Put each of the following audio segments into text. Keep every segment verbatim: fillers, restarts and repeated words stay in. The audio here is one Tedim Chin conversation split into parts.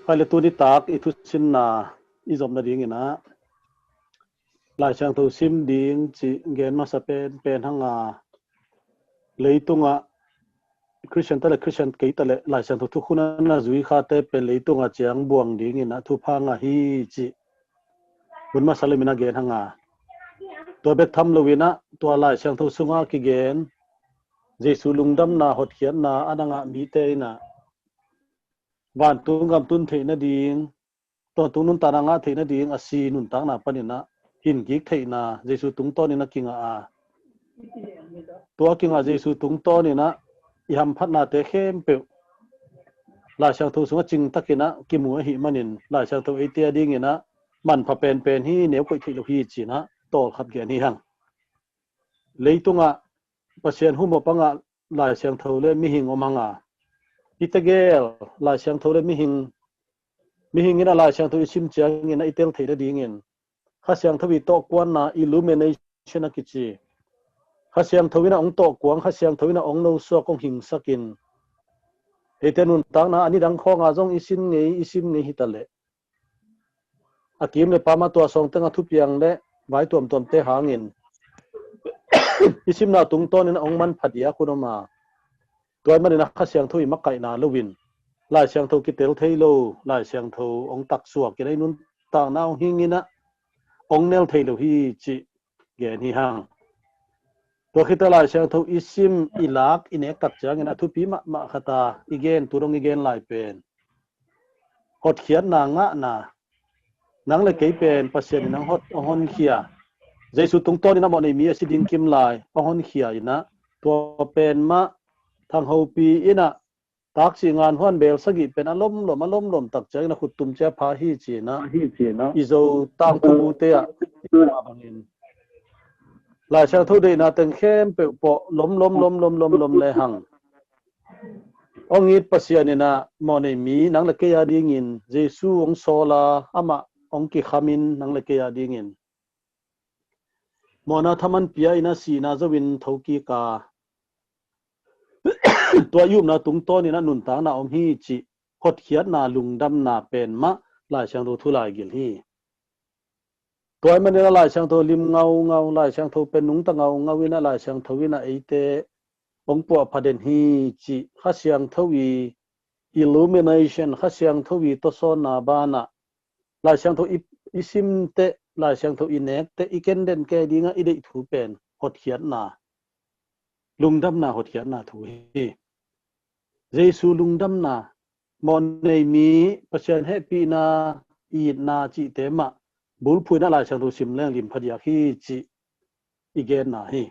Pai le tuni tak i thusinna i zom nadingin ah Lai Siangtho sim ding cih gen masa penpen hanga, leitungah Khristian ta le Khristian kei ta le Lai Siangtho thukhun a na zui khate pen leitungah ciang buang dingin ah thupha ngah hi cih hun masa lemin a gen hanga, tua bek tham loin ah tua Lai Siangtho sungah kigen Jesu lungdamna hotkhiatna a na ngah mite in ah vantung gam tun theih nading, tawntung nuntakna ngah theih nading a si nuntakna panin ah hin kik theihna Jesu tungtawnin a kingah a, tua kingah Jesu tungtawnin ah i hamphatnate khempeuh Lai Siangtho sungah cingtakin ah kimu ahih manin Lai Siangtho eite a dingin ah manpha penpen hi, neu koih theih lo hi ci-in ah tawlkhat gen hi hang. Leitungah Pasian humop a ngah Lai Siangtho le mihing om hanga, hi tegel Lai Siangtho le mihing, mihing in ah Lai Siangtho i sim ciangin ah i tel theih nadingin Kha Siangtho i tawhkuanna illumination a kici. Kha Siangtho in ah hong tawhkuang, Kha Siangtho in ah hong nosuak, hong hingsakin eite nuntakna a nidang khawnga zong i sin ngei, i sim ngei hi ta leh a kim le pam a tua sawng tengah thupiang le vai tuamtuamte hangin i simna tungtawnin hong manpha diak hun om a, tua ahih manin ah Kha Siangtho i makaihna loin Lai Siangtho kitel thei lo, Lai Siangtho hong taksuakin ah i nuntakna hong hingin ah hong nel thei lo hi cih gen hi hang. Tua khit teh Lai Siangtho i sim, i lak, i nek tak ciangin a thupi mahmah khat a i gen, tu dong i gen lai pen hotkhiatna ngahna, nang le kei pen Pasian in hong hot, hong honkhia. Jesu tungtawnin a mawhnei mi a si ding kim lai hong honkhia in ah tua pen mah thanghopi in ah taksi ngan huan bel sagih pen a lomlom, a lomlom tak ciangin a khuttum cia pha hi ci-in ah, hi ci-in ah, i Zo tangthu bute ah i mah bangin Lai Siangtho deihna teng khempeuh pawh lomlom, lomlom, lomlom le hang hong it Pasian in ah mawhnei mi nang le kei a dingin Jesu hong sawl a, amah hong kikhamin nang le kei a dingin mawhna thaman pia in ah sihna zoin thokik a, tua i upna tungtawnin ah nuntakna om hi cih hotkhiatna, lungdamna pen mah Lai Siangtho thu laigil hi. Tua ahih manin ah Lai Siangtho lim ngaungau, Lai Siangtho pen nungta ngaungau in ah Lai Siangtho in ah eite hong puahpha den hi cih Kha Siangtho i illumination, Kha Siangtho i tawsawnna banah Lai Siangtho i, i sim teh, Lai Siangtho i nek teh, i ken den kei dingah i deih thu pen hotkhiatna, lungdamna hotkhiatna thu hi. Jesu lungdamna, mawhnei mi, Pasian hehpihna, itna cihte mah bulphuh in ah Lai Siangtho sim leng lim phadiak hi cih i genna hi.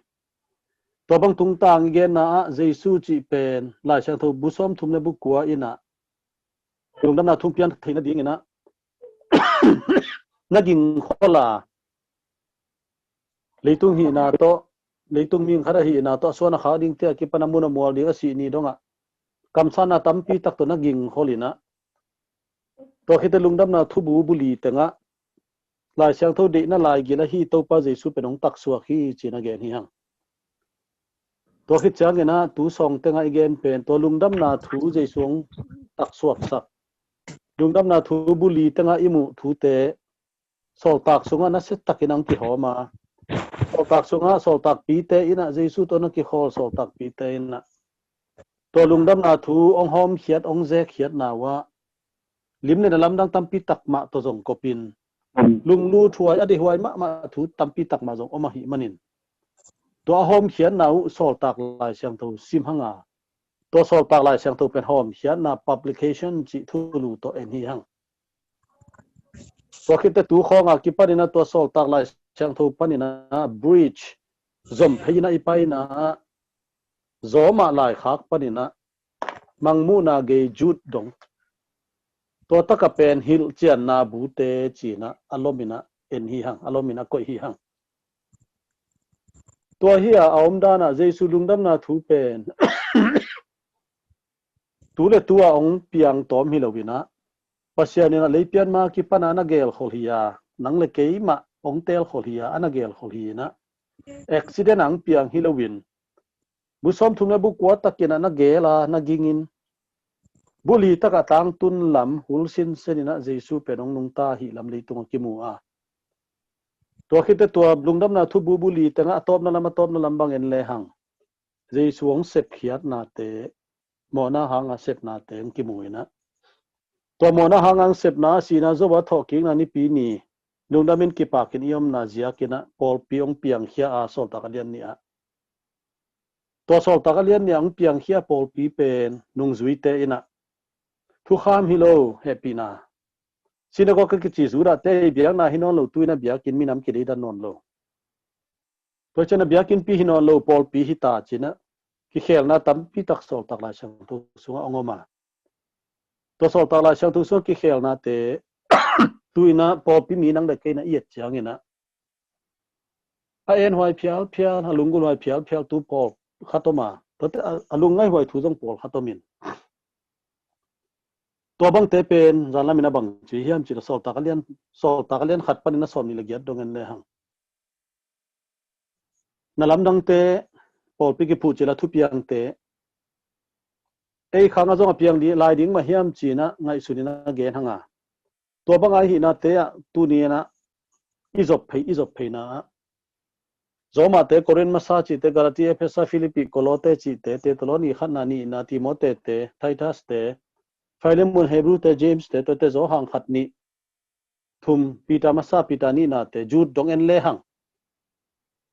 Tua bang tungtang i genna ah Jesu cih pen Lai Siangtho bu sawmthum le bu kua in ah lungdamna thu pian theih nadingin ah na gingkhol a, leitung hihna tawh, leitung mi khat a hihna tawh a suan a khak dingte a kipan a mun a mual ding a sih ni dongah kamsanna tampi tak tawh na gingkhol in ah, tua khit teh lungdamna thubu bu li tengah Lai Siangtho deihna laigil ahi Topa Jesu pen hong taksuak hi ci-in a gen hi hang. Tua khit ciangin ah tu sawng tengah i gen pen tua lungdamna thu Jesu hong taksuaksak, lungdamna thu bu li tengah i muh thute Sawltak sungah nasiatakin hong kihawm a, Sawltak sungah sawltakpite in ah, Jesu tawh na kikhawl sawltakpite in ah tua lungdamna thu hong hawmkhiat, hong zekkhiatna uh ah lim le na lamdang tampi tak mah tawh zong kopin, lunglut huai, a deihhuai mahmah thu tampi tak mah zong om ahih manin, tua a hawmkhiatna uh Sawltak Lai Siangtho sim hang a, tua Sawltak Lai Siangtho pen hawmkhiatna publication cih thulu tawh en hi hang. Tua khit teh tu khawng a kipanin ah tua Sawltak Lai Siangtho panin ah bridge zom phei in ah i pai in ah, Zawmah laikhak panin ah Mangmuhna gei Jude dong, tua tak a pen hilhcianna bute ci-in ah a lom in ah en hi hang, a lom in ah koih hi hang. Tua hi a, a omdan ah Jesu lungdamna thu pen tu le tu a hong piang tawm hi lo in ah, Pasian in ah leipian ma kipan a na gelkhol hi a, nang le keimah hong telkhol hi a, a na gelkhol hi in ah, accident a hong piang hi lo in, bu sawmthum le bu kua takin ah na gel a, na ging in, Buli takah tangtun lam hul sinsen inah Jesu pen hong nungta ahih lam leitungah kimu a. Tua khit teh tua lungdamna thubu buli tengah a tawpna lam a tawpna lam bang en lehang Jesu hong sepkhiatnate, mawhna hanga sepnate hong kimu inah, tua mawhna hanga hong sepna a sihna zo a thawhkikna nipi ni lungdamin kipakin i omna ziakinah pawlpi hong piangkhia a, Sawltak a lian nih ah. Tua Sawltak a lian nih ah hong piangkhia pawlpi pen nungzuite inah thukham hi lo, hehpihna, sinagog a kici Judahte i biakna hi nawn lo, tu inah biakinn minam kideidan nawn lo. Tua ciangin a biakinnpi hi nawn lo, pawlpi hi ta cinah kikhelna tampi tak Sawltak Lai Siangtho sungah hong om a. Tua Sawltak Lai Siangtho sungah kikhelnate tu inah pawlpi mi nang le kei inah i et cianginah a en huai phialphial, a lunggulh huai phialphial tu pawlkhat om a, tuate a, a lungngaih huai thu zong pawlkhat om in. Tua bangte pen zanlam inah bang ci hiam cih leh Sawltak a lian, Sawltak a lian khat panin a sawm nih le giat dong en lehang, na lamdangte, pawlpi kiphuh cil a thupiangte ei khangah zong a piang ding, lai ding mah hiam cinah ngaihsun inah gen hanga. Tua banga i hihnate ah tuni inah i zop phei, i zop pheina ah Romate, Korin masa cihte, Galati, Efesa, Filipi, Kolote cihte, Tesaloni khatna nihna, Timotete, Titaste, Filemon, Hebrute, Jameste, tuate Johan khat nih thum, Peter masa, Peter nihnate, Jude dong en lehang,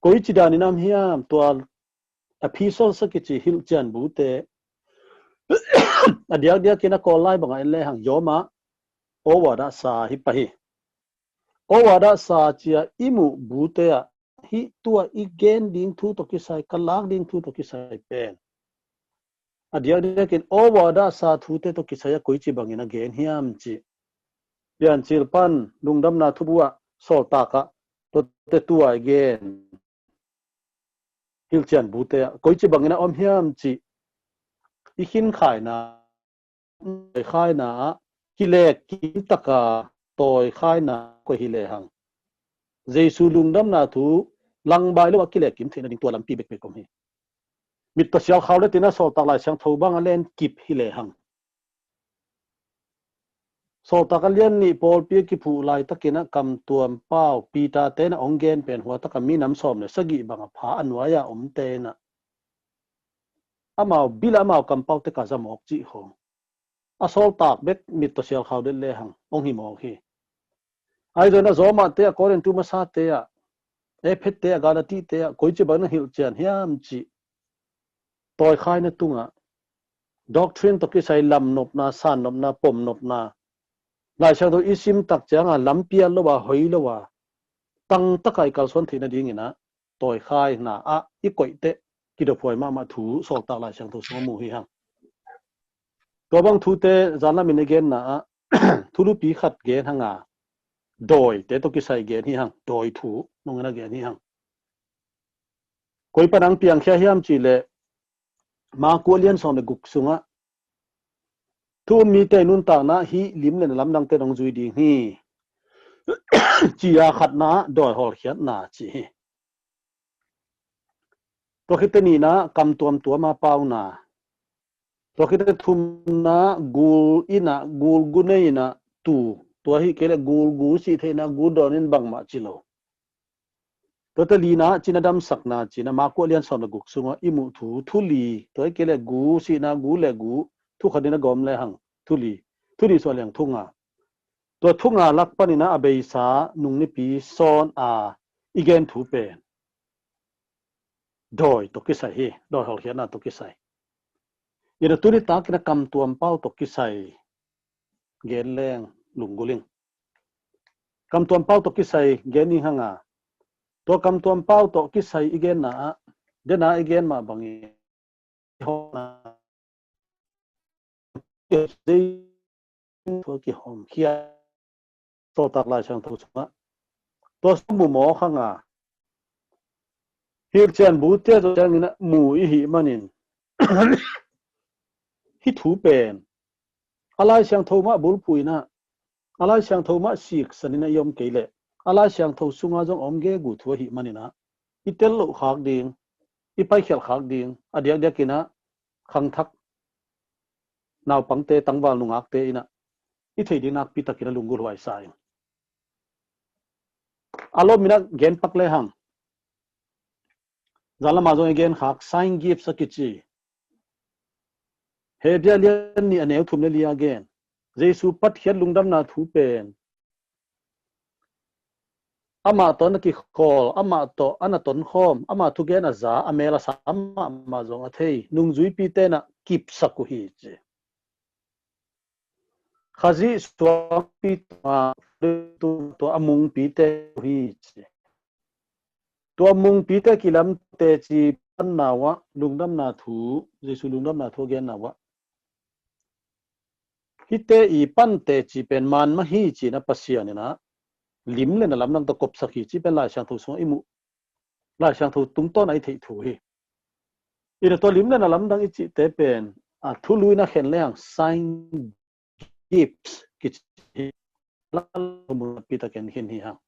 koici danin a om hiam? Tua epistle a kici hilhcian bute a diakdiakin a Kawl lai bangah en lehang Roma, Owada sa hi pah hi. Owada sa cia i muh bute ah hih tua i gen ding thu tawh kisai, ka lak ding thu tawh kisai pen a diakdiakin Owada sa thute tawh kisai a koici bangin a gen hiam cih Piancil pan lungdamna thubu ah Sawltak ah tuate tua i gen hilhcian bute ah koici bangin a om hiam cih i khinkhaina, tawikhaina ah kilekkim taka tawikhaina koih hi lehang Jesu lungdamna thu langbai lo a kilekkim theihna ding tua lampi bekbek om hi. Mittaw sialkhau le tina Sawltak Lai Siangtho bang a len kip hi lehang Sawltak a lian nih pawlpi a kiphuh laitakin a kamtuam pau Peter te na ong gen pen hua taka minam sawm le sagih bang a pha a nuai a omte na amau bil a amau kampau te ka za mawk cih khawng a sawltak bek mittaw sialkhau det lehang ong hi mawk hi. Ahi zongin a Roma te ah, Korintu masa te ah, Efet te ah, Galati te ah koici bangin a hilhcian hiam cih tawikhaina tungah doctrine tawh kisai lamnopna, sannopna, pomnopna, Lai Siangtho i sim tak cianga lampial lo a, hoi lo a, tangtaka i kalsuan theihna dingin a tawikhaina ah i koihteh kidophuai mahmah thu Sawltak Lai Siangtho sungah mu hi hang. Tua bang thute zanlamin i genna ah thulupi khat gen hanga, dawite tawh kisai gen hi hang, dawi thu nungin a gen hi hang. Koi pan ang piangkhia hiam cihleh Maku a lian sawm le guk sungah thu um mite nuntakna hih lim le na lamdangte dong zui ding hi. Cia khatna dawi hawlkhiatna ci hi. Tua khite nihna kamtuam tuama pauna. Tua khite thumna gul ina gul gu nei ina tu. Tua hi kei le gul gu sih theihna gu dawnin bangmah ci lo. Tuate lina cina damsakna cina Maku a lian sawm le guk sungah i muh thu thuli tua hi kei le gu sihna gu le gu thu khatin a gawm le hang thuli thuli suah liang thunga. Tua thunga lak panina a beisa nung nipi sawn a i gen thu pen dawi tawh kisai hi, dawi hawlkhiatna tawh kisai. Ina tuni takina kamtuam pau tawh kisai gen leng lungguling. Kamtuam pau tawh kisai gen ning hanga tua kamtuam pau tawh kisai i genna ah dena i gen mah bangin thua kihawm khia Sawltak Lai Siangtho sungah tua sung mu mawk hanga hilhcian bute tawh ciangin a mu i hih manin hih thu pen a Lai Siangtho mah bulphuh ina a Lai Siangtho mah siksan ina i om kei leh a Lai Siangtho sunga zong a om gegu thu ahih manina i tel loh khak ding, i paikhialh khak ding a diakdiakina khangthak naupangte, tangval nungakte in ah i theih ding nakpi takin a lunggulh huai sa in. A lawm in ah gen pak lehang, zan lamah zong i gen khak sign gifts a kici. Hebru lian nih a neu thum le li a gen, Jesu patkhiat lungdamna thu pen amah tawh na kikhawl, amah tawh a na tonkhawm, amah thugen a za, a mel a sa, amah mah zong a thei nungzuipite in ah kipsak uh hi ci. Khazih suangpi tua, tua a mungpite uh hi ci. Tua mungpite kilamte ci panna uah lungdamna thu, Jesu lungdamna thu a genna uah, hihte i pante ci pen man mah hi ci in ah Pasian in ah lim le na lamdang tawh kopsak hi ci pen Lai Siangtho sungah i muh, Lai Siangtho tungtawn a i theih thu hi. In ah tua lim le na lamdang i cihte pen a thulu in a khen lehang sign gifts kici hi. Lalpi takin khen hi hang.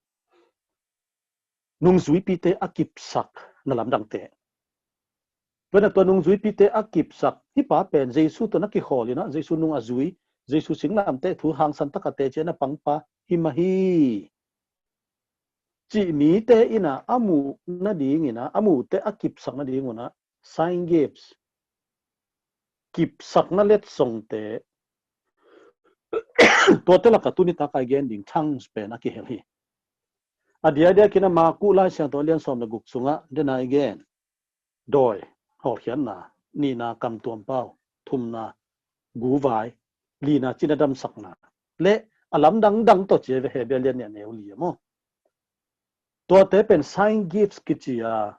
Nungzuipite a kipsak na lamdangte. Tua in ah tua nungzuipite a kipsak, hih pa pen Jesu tawh na kikhawl in ah, Jesu nung a zui, Jesu singlamteh thu hangsan tak a teci a na pangpa hi mah hi cih mite in ah a muh nadingin ah, a muhte a kipsak nadingun ah sign gifts, kipsakna letsongte, tuate lakah tuni tak a i gen ding tongues pen a kihel hi. A diakdiakin ah Marku Lai Siangtho a lian sawm le guk sungah den a i gen, dawi, hawlkhiatna, nihna, kamtuampau, thumna, guvai, lina, cina damsakna, le a lamdang dang tawh ci a ve, Hebru lian nih a neu li a maw. Tuate pen sign gifts kici a,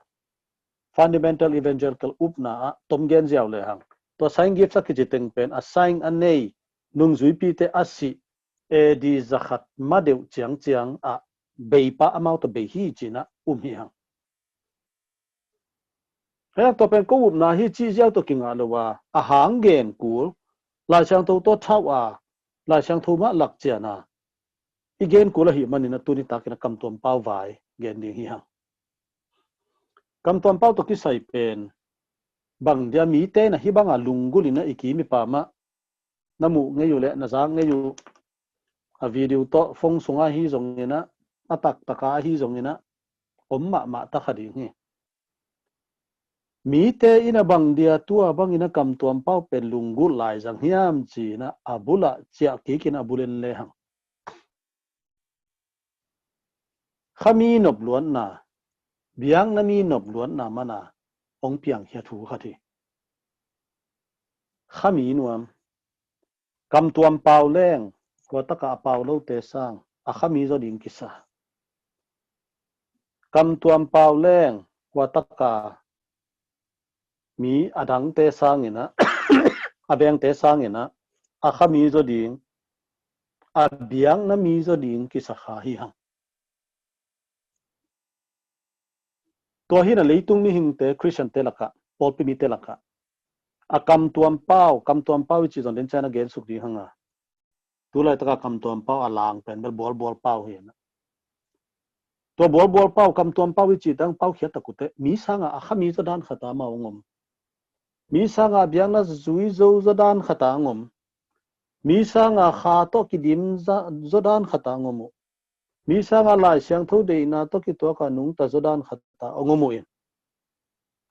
fundamental evangelical upna ah tom gen ziau lehang, tua sign gifts a kici teng pen a sign a nei nungzuipite a sih A D zakhat ma deuh ciangciang ah beipa amau tawh bei hi ci in ah um hi hang. Hei, tua pen ko upna hi cih ziau tawh kingah lo a, a hang gen kul, Lai Siangtho tawh thauh a, Lai Siangtho mah lak cian a i gen kul ahih manin ah tuni takin ah kamtuampau vai gen ding hi hang. Kamtuampau tawh kisai pen bang dia mite in ah hih bang a lunggulh in ah i kim i pam ah na muh ngei uh leh na zak ngei uh, a video tawh phone sungah ahi zongin ah, a taktak ah ahi zongin ah om mahmah ta kha ding hi. Mite in ah bang dia tua bangin ah kamtuampau pen lunggulh lai zang hiam ci in ah a bul ah ciah kik in a bul en lehang, khami nopluatna, biakna mi nopluatna man a hong piangkhia thu khat hi. Khami nuam, kamtuampau leng kua tak a a pau lote sang a khami zaw ding kisa. Kamtuampau leng kua tak a mi a dangte sangin ah, a vengte sangin ah a khami zaw ding, a biakna mi zaw ding kisa kha hi hang. Tua hi in ah leitung mihingte, Khristiante lakah, pawlpi mite lakah a kamtuampau, kamtuampau i cih zong den ciang a gen suk ding hang a, tu laitak a kamtuampau a lang pen bel bualbualpau hi in ah. Tua bualbualpau, kamtuampau i cih teng pau khiat tak uh teh, mi sang a a khami zaw dan khat a amau hong om. Mi sang a biakna zui zo zaw dan khat a hong om. Mi sang a kha tawh kidim zaw dan khat a hong om uh. Mi sang a Lai Siangtho deihna tawh kituak a nungta zaw dan khat a hong om uh in,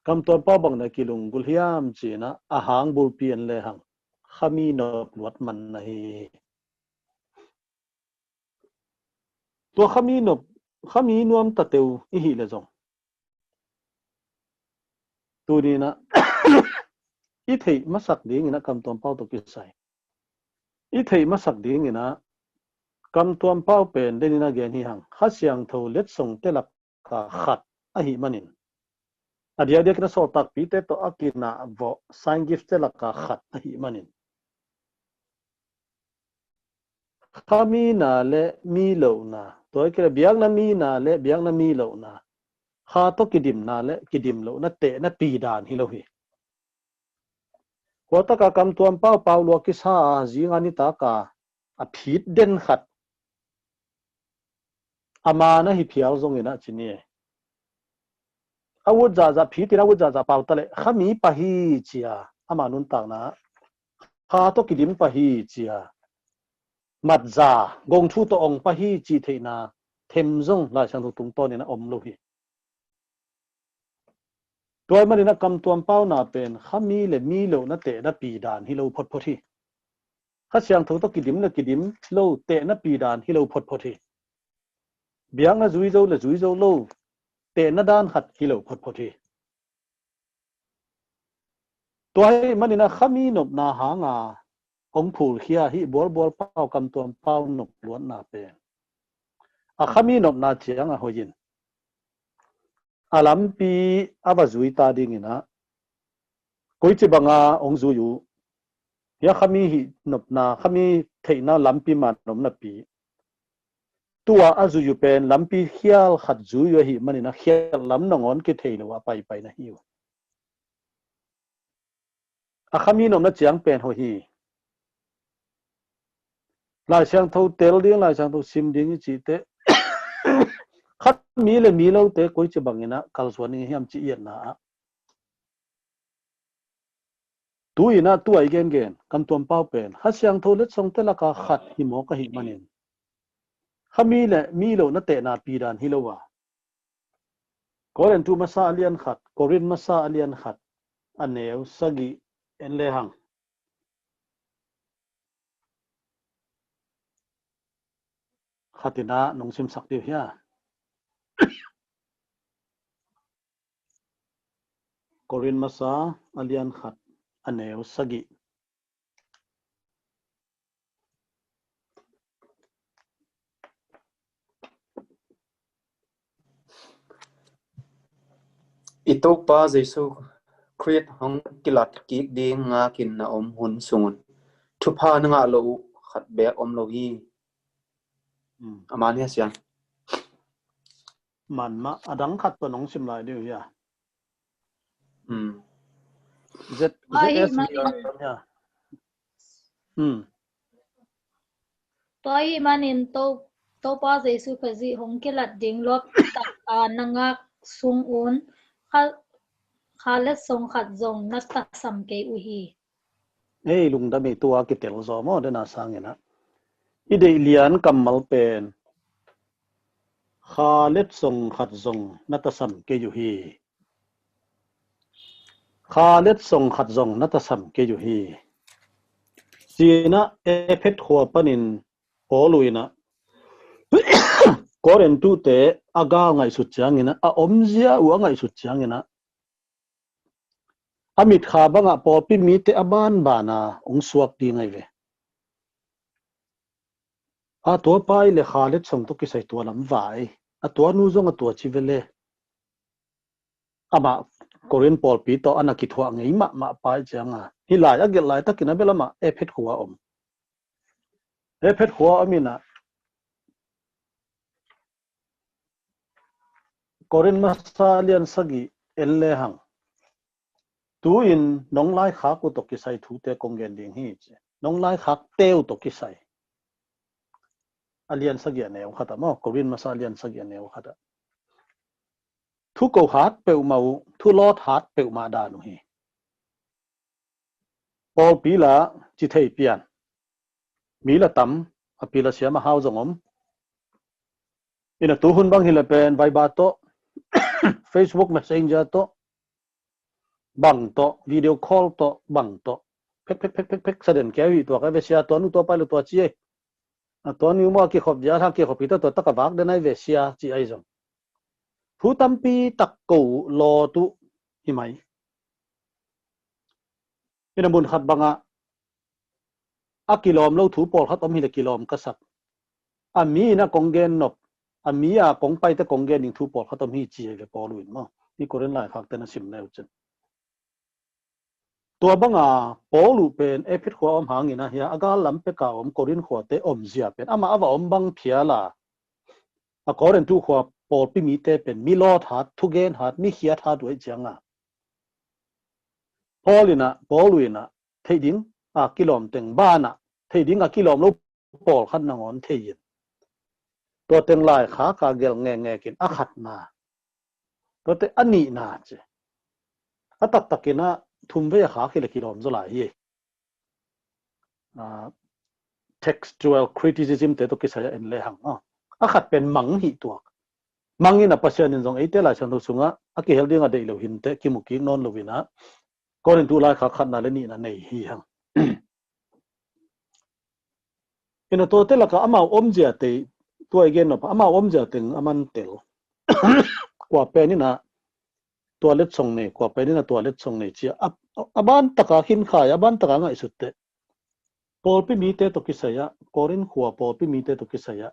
kamtuampau bang dia kilunggulh hiam ci in ah a hang bulpi en lehang, khami nopluat man na hi. Tua khami nop, khami nuam ta teuh i hih leh zong, tuni in ah i theih masak dingin ah kamtuampau tawh kisai, i theih masak dingin ah kamtuampau pen den in a gen hi hang, Kha Siangtho letsongte lak a khat ahih manin, a diakdiakin a sawltakpite tawh a kinah vawh sign gifts te lak a khat ahih manin, kha mina le mi lohna, tua hi kei leh biakna mina le biakna mi lohna, kha tawh kidimna le kidim lohna tehna pi dan hi lo hi. Kua tak a kamtuampau paulua kisa a, zinga nitak a a phit den khat, a man ahi phial zongin ah ci ni, a ut zahzah, phit in a ut zahzah pau ta leh khami pah hi ci a, ama nuntakna kha tawh kidim pah hi ci-a, matza, gong thu tawh ong pah hi cih theihna them zong Lai Siangtho tungtawnin a om lo hi. Tua ahih manin a kamtuam pauna pen kha mi le mi lo na tehna pi dan hi lo photphot hi. Kha Siangtho tawh kidim le kidim lo tehna pi dan hi lo photphot hi. Biakna zui zo le zui zo lo tehna dan khat hi lo photphot hi. Tua ahih manin a kha mi nopna hanga hong phulkhia hih bualbual pau, kamtuam pau nop luatna pen a kha mi nopna ciang a hoih in a lampi a va zui ta dingin a, koici banga hong zui uh, hia kha mi hih nopna, kha mi theihna lampi man nopna pi, tua a zui uh pen lampi khial khat zui uh ahih manin a khial lam nangawn kithei lo a paipai na hi uh. A kha mi nopna ciang pen hoih hi. Lai Siangtho tel ding, Lai Siangtho sim ding i cihte kha mi le mi lote koici bangin a kalsuan ding hiam ci i etna ah, tu-in a tua i gengen kamtuam pau pen kha Siangtho letsongte laka khat hi mawk ahih manin kha mi le mi lo na tehna pi dan hi lo a. Korintu masa a lian khat, Korin masa a lian khat, a neu sagih en lehang. Khatin a nong simsak dih hia. Korin masa a lian khat, a neu sagih. I Topa Jesu Khrist hong kilat kik ding ngakin na om hun sungun thupha na ngah lo uh khat beek om lo hi. Hmm. A man hi a siang. Man mah, a dang khat tawh nong sim lai dih uh hia. Hmm. Z, tua ahih Z S manin, hia. Hmm. Tua ahih manin To, Topa Jesu Khazih hong kilat ding lawp tak a na ngak sungun kha, kha letsong khat zong na tasam kei uh hi. Ei, lungdam ei, tua kitel zaw maw, dena sangin a i deih lian kammal pen kha letsong khat zong na tasam kei uh hi. Kha letsong khat zong na tasam kei uh hi. Ci-in a Efet khua panin Paul uh in a Korintute a gal ngaihsut ciangin a, a omzia uh a ngaihsut ciangin a, a mitkha bangah pawlpi mite a banbana hong suak ding ahi ve. A tua pai le kha letsong tawh kisai tua lam vai. A tua nu zong a tua ci ve le. Amah Korin pawlpi tawh a na kithuah ngei mahmah pai cianga, hih lai a gelh laitakin a bel amah Efet khua om. Efet khua om in a, Korin masa lian sagih en lehang. Tu-in nong laikhak uh tawh kisai thute kong gen ding hi ci. Nong laikhakte uh tawh kisai. A lian sagih a neu khat ah maw, Korin masa a lian sagih a neu khat ah. Thu ko hat peuhmah uh, thu lawt hat peuhmah dan uh hi. Pawlpi la ci thei pian. Mi la tam, a pi la siam a hau zong om. Ina tu hun bang hi le pen Viber tawh, Facebook Messenger tawh, bang tawh, video call tawh, bang tawh. Phek, phek, phek, phek, phek, saden keu hi tua ka ve sia, tua nu tua pai lo tua ci ei. A tua nu mua kikhop dia, ha kikhop hi ta tua taka vak den ai ve sia, ci ai zong. Thu tampi tak ko law tu hi mai. Ina mun khat banga, a kilawm lo thu pawlkhat om hi le kilawm ka sak. A mi ina kong gen nop, a mi a kong paite kong gen ding thu pawlkhat om hi ci ai ve Paul uh in maw. Hi Korin laikhak ten a sim neu cin. Tua banga Paul uh pen Efet khua om hangin a hia a gal lam peka om Korin khuate om zia pen ama a va om bang phiala. A Korintu khua pawlpi mite pen mi lawt hat, thugen hat, mi khiat hat uh ei cianga. Paul ina, Paul uh ina, thei ding a kilawm teng bana, thei ding a kilawm lo pawlkhat nangawn thei in. Tua teng laikhak a gelh ngekngek in a khatna. Tuate a nihna ci. A taktakin a thum vei a khak hi le kilawm zaw lai hi. ah, textual criticism te tawh kisai ah en lehang, ah, a khat pen mang hi tuak. Mang in a Pasian in zong eite Lai Siangtho sungah a kihel ding a deih lo hinteh kimu kik nawn lo in ah, Korintu laikhak khatna le nihna nei hi hang. Ina tuate lakah amau omzia te, tua i gen nop amau omzia teng a man tel. Kua pen in ah tua letsong nei, kua pen in ah tua letsong nei ci a, a, a ban taka khinkhai, a ban taka ngaihsut teh. Pawlpi mite tawh kisai ah, Korin khua pawlpi mite tawh kisai ah,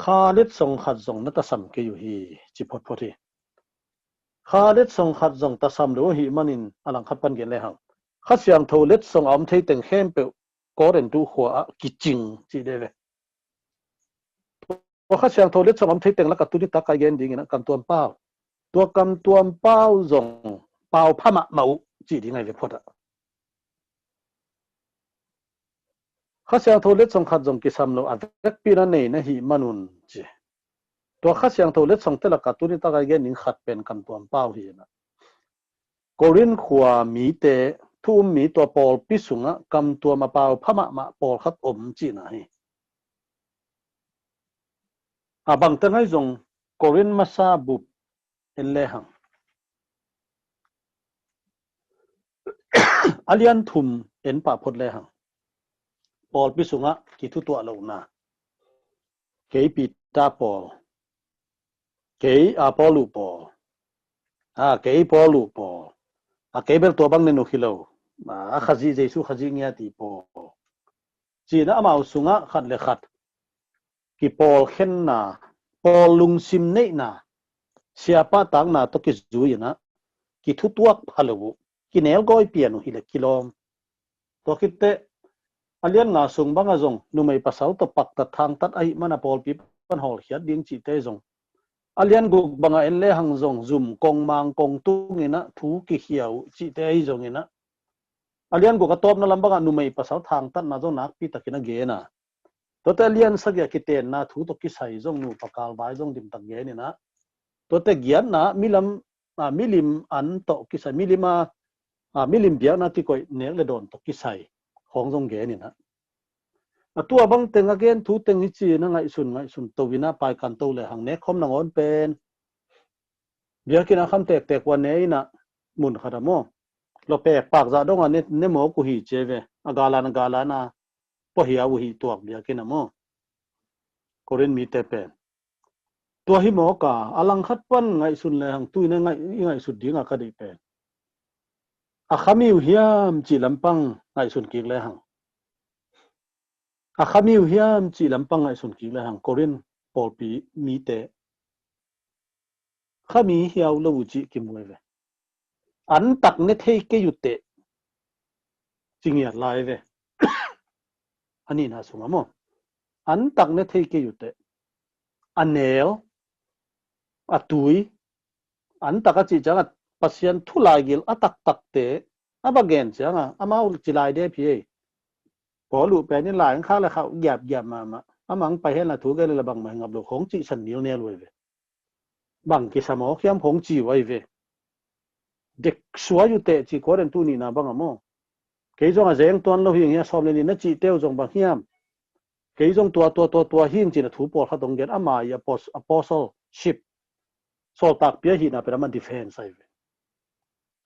kha letsong khat zong na tasam kei uh hi, ci photphot hi. Kha letsong khat zong tasam lo ahih manin a langkhat pan gen lehang, Kha Siangtho letsong a om thei teng khempeuh Korintu khua ah kicing ci de ve. Tua Kha Siangtho letsong a om thei teng lakah tuni tak a i gen dingin ah kamtuam pau, tua kamtuam pau zong pau pha mahmah uh ci ding ahi ve phot ah. Kha Siangtho letsong khat zong kisam lo a vekpi na nei na hih manun ci. Tua Kha Siangtho letsong te lakah tuni tak a i gen ding khat pen kamtuam pau hi in ah, Korin khua mite, thu um mi tua pawlpi sungah kamtuam a pau pha mahmah pawlkhat om cihna hi. A bangte ngai zong Korin masa bup en lehang, a lian thum en pah phot lehang, pawlpi sungah kithutuah lohna. Kei Peter pawl, kei Apollo pawl, a, kei Paul uh pawl, a, kei bel tua bang nen uh hi lo, a, a Khazih Jesu Khazih ngiat i pawl, ci-in ah amau sungah khat le khat kipawlkhenna, pawl lungsim neihna, siapa takna tawh kizui in ah kithutuak pha lo uh, kinelgawi pian uh hi le kilawm. Tua khit teh a lian nga sung bangah zong numei pasal tawh paktat thangtat ahih mana pawlpi pan hawlkhiat ding cihte zong, a lian guk bangah en lehang zong zum kong mang kong tung in ah thu kikhia uh cihte ahi zongin ah, a lian guk a tawpna lam bangah numei pasal thangtatna zong nakpi takin a gen a. Tuate a lian sagih a kitenna thu tawh kisai zong nupa kalvai zong dimtak gen in ah, tuate giatna milam, a, milim an tawh kisai, milim a, a, milim biakna kikoih nek le dawn tawh kisai khawng zong gen in ah, a tua bang teng a gen thu teng hi ci-in ah ngaihsun ngaihsun to in ah paikan to lehang nekkhawm nangawn pen biakinn a kham tektek uh a ne in ah, mun khat ah maw, lawpek pakzah dong a ne, ne mawk uh hi ci ve, a galan a galan a pua hia uh hi tuak biakinn ah maw, Korin mite pen. Tua hi mawk a, a langkhat pan ngaihsun lehang tu-in ah i ngaihsut ding a ka deih pen, a khami uh hiam cih lampang ngaihsun kik lehang, a khami uh hiam cih lampang ngaihsun kik lehang, Korin pawlpi mite khami hiau lo uh cih kimu ahi ve. An tak ne thei kei uh teh, ci ngiat lai ve. A nihna sungah maw, an tak ne thei kei uh teh, a nel, a tui, an tak a cih ciangah Pasian thu laigil a taktakte a va gen ciangah amau ci lai dep hi ei. Paul uh pen in lai ang khak le khak giapgiap mahmah, a mang pai hen la thu gen le la bangmah hi ngap lo khawng cihsan nilnel uh ahi ve. Bang kisam aw khiam khawng ci uh ahi ve. Dek suai uh teh ci Korin tu nihna bangah maw, kei zong a zeng tuan lo hing hi a, sawm le nih na cihte uh zong bang hiam, kei zong tua tua tua tua hing ci-in a thu pawlkhat hong gen, ama i apos-, apostleship, sawltakpi ahihna pen ama defense ahi ve.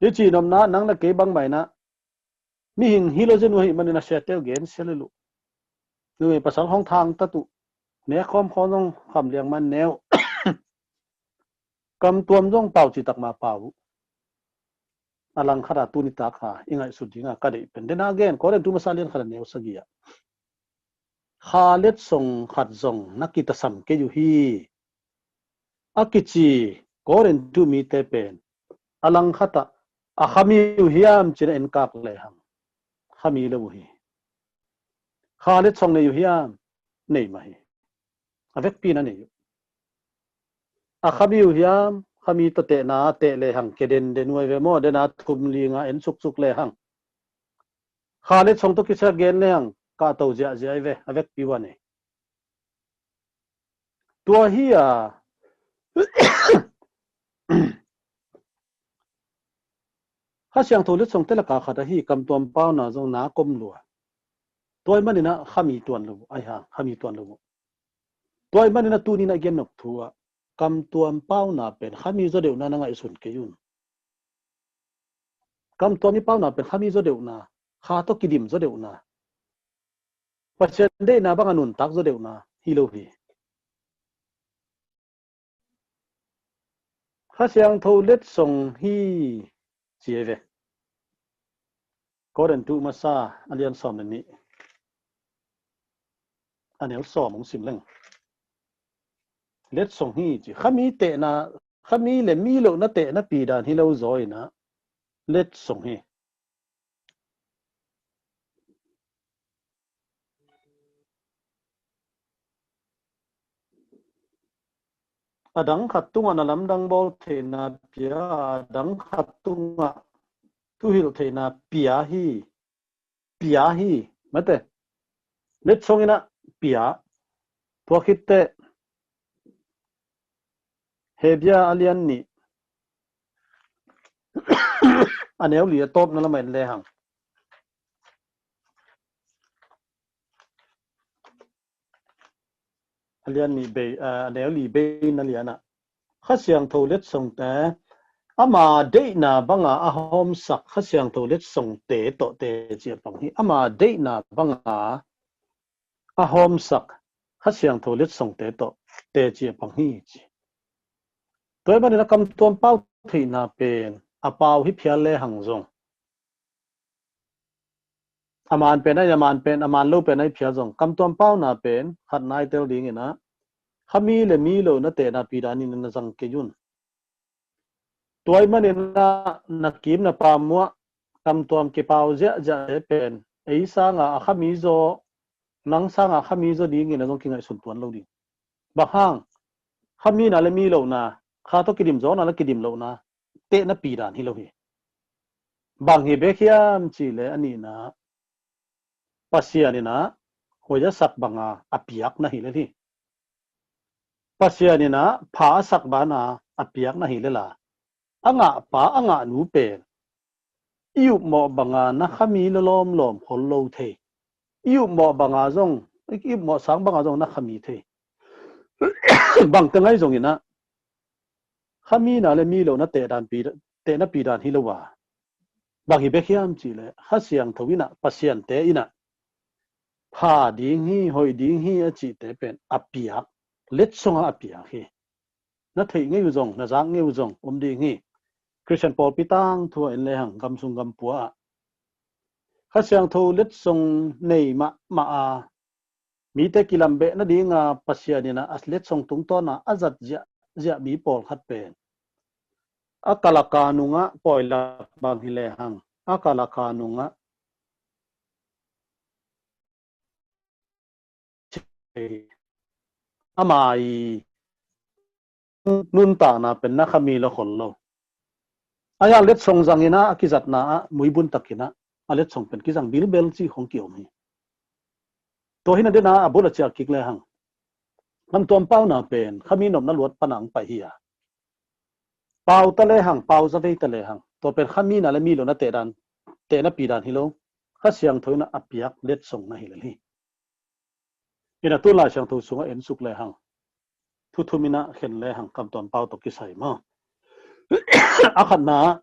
Hi ci nopna nang le kei bangmah in ah mihing hi lo zen uh ahih manin a siate uh gensia lel uh. Numei pasal hong thangtat uh, nekkhawm khawng zong kham liang man ne uh, kamtuam zong pau cihtak mah pau uh. A langkhat a tu nitak a i ngaihsut ding a ka deih pen, den a gen Korin tu masa lian khat a neu sagih ah, kha letsong khat zong na kitasam kei uh hi, a kici Korin tu mite pen a langkhat ah a khami uh hiam ci-in a enkak lehang, khami lo uh hi. Kha letsong nei uh hiam? Nei mah hi. A vekpi na nei uh. A khami uh hiam? Khami tawh tehna teh lehang kia denden uh ahi ve maw, den a thum li nga en suksuk lehang, kha letsong tawh kisai gen lehang kahto ziahziah ahi ve, a vekpi uh a nei. Tua hi a, Kha Siangtho letsongte laka khat ahi kamtuam pauna zong na kom lua. Tua ahih manin ah khami tuan lo uh, ahi hang khami tuan lo uh. Tua ahih manin ah tuni-in ah gen nop thu ah, kamtuam pauna pen khami zawdeuhna na ngaihsun kei un. Kamtuam i pauna pen khami zawdeuhna, kha tawh kidim zawdeuhna, Pasian deihna bang a nuntak zawdeuhna hi lo hi. Kha Siangtho letsong hi ci hi ve. Korintu masa a lian sawm le nih, a neu sawm hong sim leng. Letsong hi ci. Khami tehna, khami le mi lohna tehna pidan hi lo zaw in ah letsong hi. A dang khat tungah na lamdang bawl theihna pia, a dang khat tungah thuhilh theihna pia hi. Pia hi. Mate. Letsong in ah pia. Tua khit teh Hebru a lian nih, a neu li a tawpna lam ah en lehang. A lian nih bei, a neu li bei na lian ah. Kha Siangtho letsongte, ama deihna banga a hawmsak Kha Siangtho letsongte tawh teci a pang hi. Ama deihna banga a hawmsak Kha Siangtho letsongte tawh teci a pang hi ci. Tua ahih manin a kamtuam pau theihna pen a pau hi phial lehang zong, a man pen a, a man pen, a man lo pen a hi phial zong, kamtuam pauna pen khat nai tel dingin ah, khami le mi lohna tehna pidan in na zang kei un. Tua ahih manin ah na kim na pam uh ah kamtuam kipau ziahziahte pen ei sanga a khami zaw, nang sanga a khami zaw dingin a zong kingaihsun tuan lo ding. Bang hang? Khamina le mi lohna, kha tawh kidim zawkna le kidim lohna tehna pidan hi lo hi. Bang hi bek hiam cih leh a nihna, Pasian in ah hoih a sak banga a piak na hi lel hi. Pasian in ah pha a sak banga a piak na hi lel a, a ngahpa a ngahnu pen i upmawh banga na khami lawlawm lawm khol lo thei. I upmawh banga zong, i upmawh sang banga zong na khami thei. Bangte ngaih zongin ah khamina le mi lohna tehdan pi, tehna pidan hi lo a. Bang hi bek hiam cih leh Kha Siangtho in ah, Pasiante in ah pha ding hi, hoih ding hi a cihte pen a piak, letsonga a piak hi. Na theih ngei uh zong, na zak ngei uh zong om ding hi. Khristian pawlpi tangthu ah en lehang, gamsung gampua ah Kha Siangtho letsong nei mahmah a, mite kilambeh nadinga Pasian in ah a letsong tungtawna a zat ziahziah mi pawlkhat pen a kalaka nungah, pawi lak bang hi lehang, a kalaka nungah ama i nuntakna pen na khami lo khol lo. A hiang letsong zangin ah a kizatna ah muibun takin ah a letsong pen kizang bilbel cih khong kiom hi. Tua hi na dena a bul a ciah kik lehang, kamtuam pauna pen khami nopna luat pana hong pai hi a, pau ta lehang, pau zavei ta lehang, tua pen khamina le mi lohna tehdan, tehna pidan hi lo, Kha Siangtho in ah a piak letsong na hi lel hi. Ina tun Lai Siangtho sungah en suk lehang, thu thum in ah khen lehang, kamtuam pau tawh kisai maw. A khatna,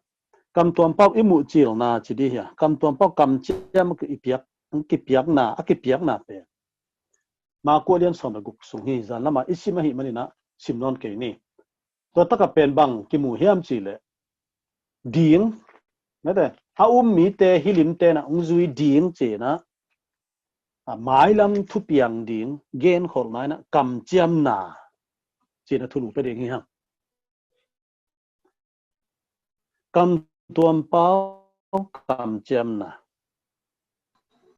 kamtuam pau i muhcilna ci dih hi a, kamtuam pau kamciam i piak, kipiakna, a kipiakna pen Maku a lian sawm le guk sung hi. Zan lamah i sim ahih manin ah sim nawn kei ni. Tua takah pen bang kimu hiam cih leh, ding, mate, a um mite, hi limte in ah hong zui ding ci-in ah, a mailam thupiang ding genkholhna in ah kamciamna ci-in ah thulu pia ding hi hang. Kamtuam pau kamciamna.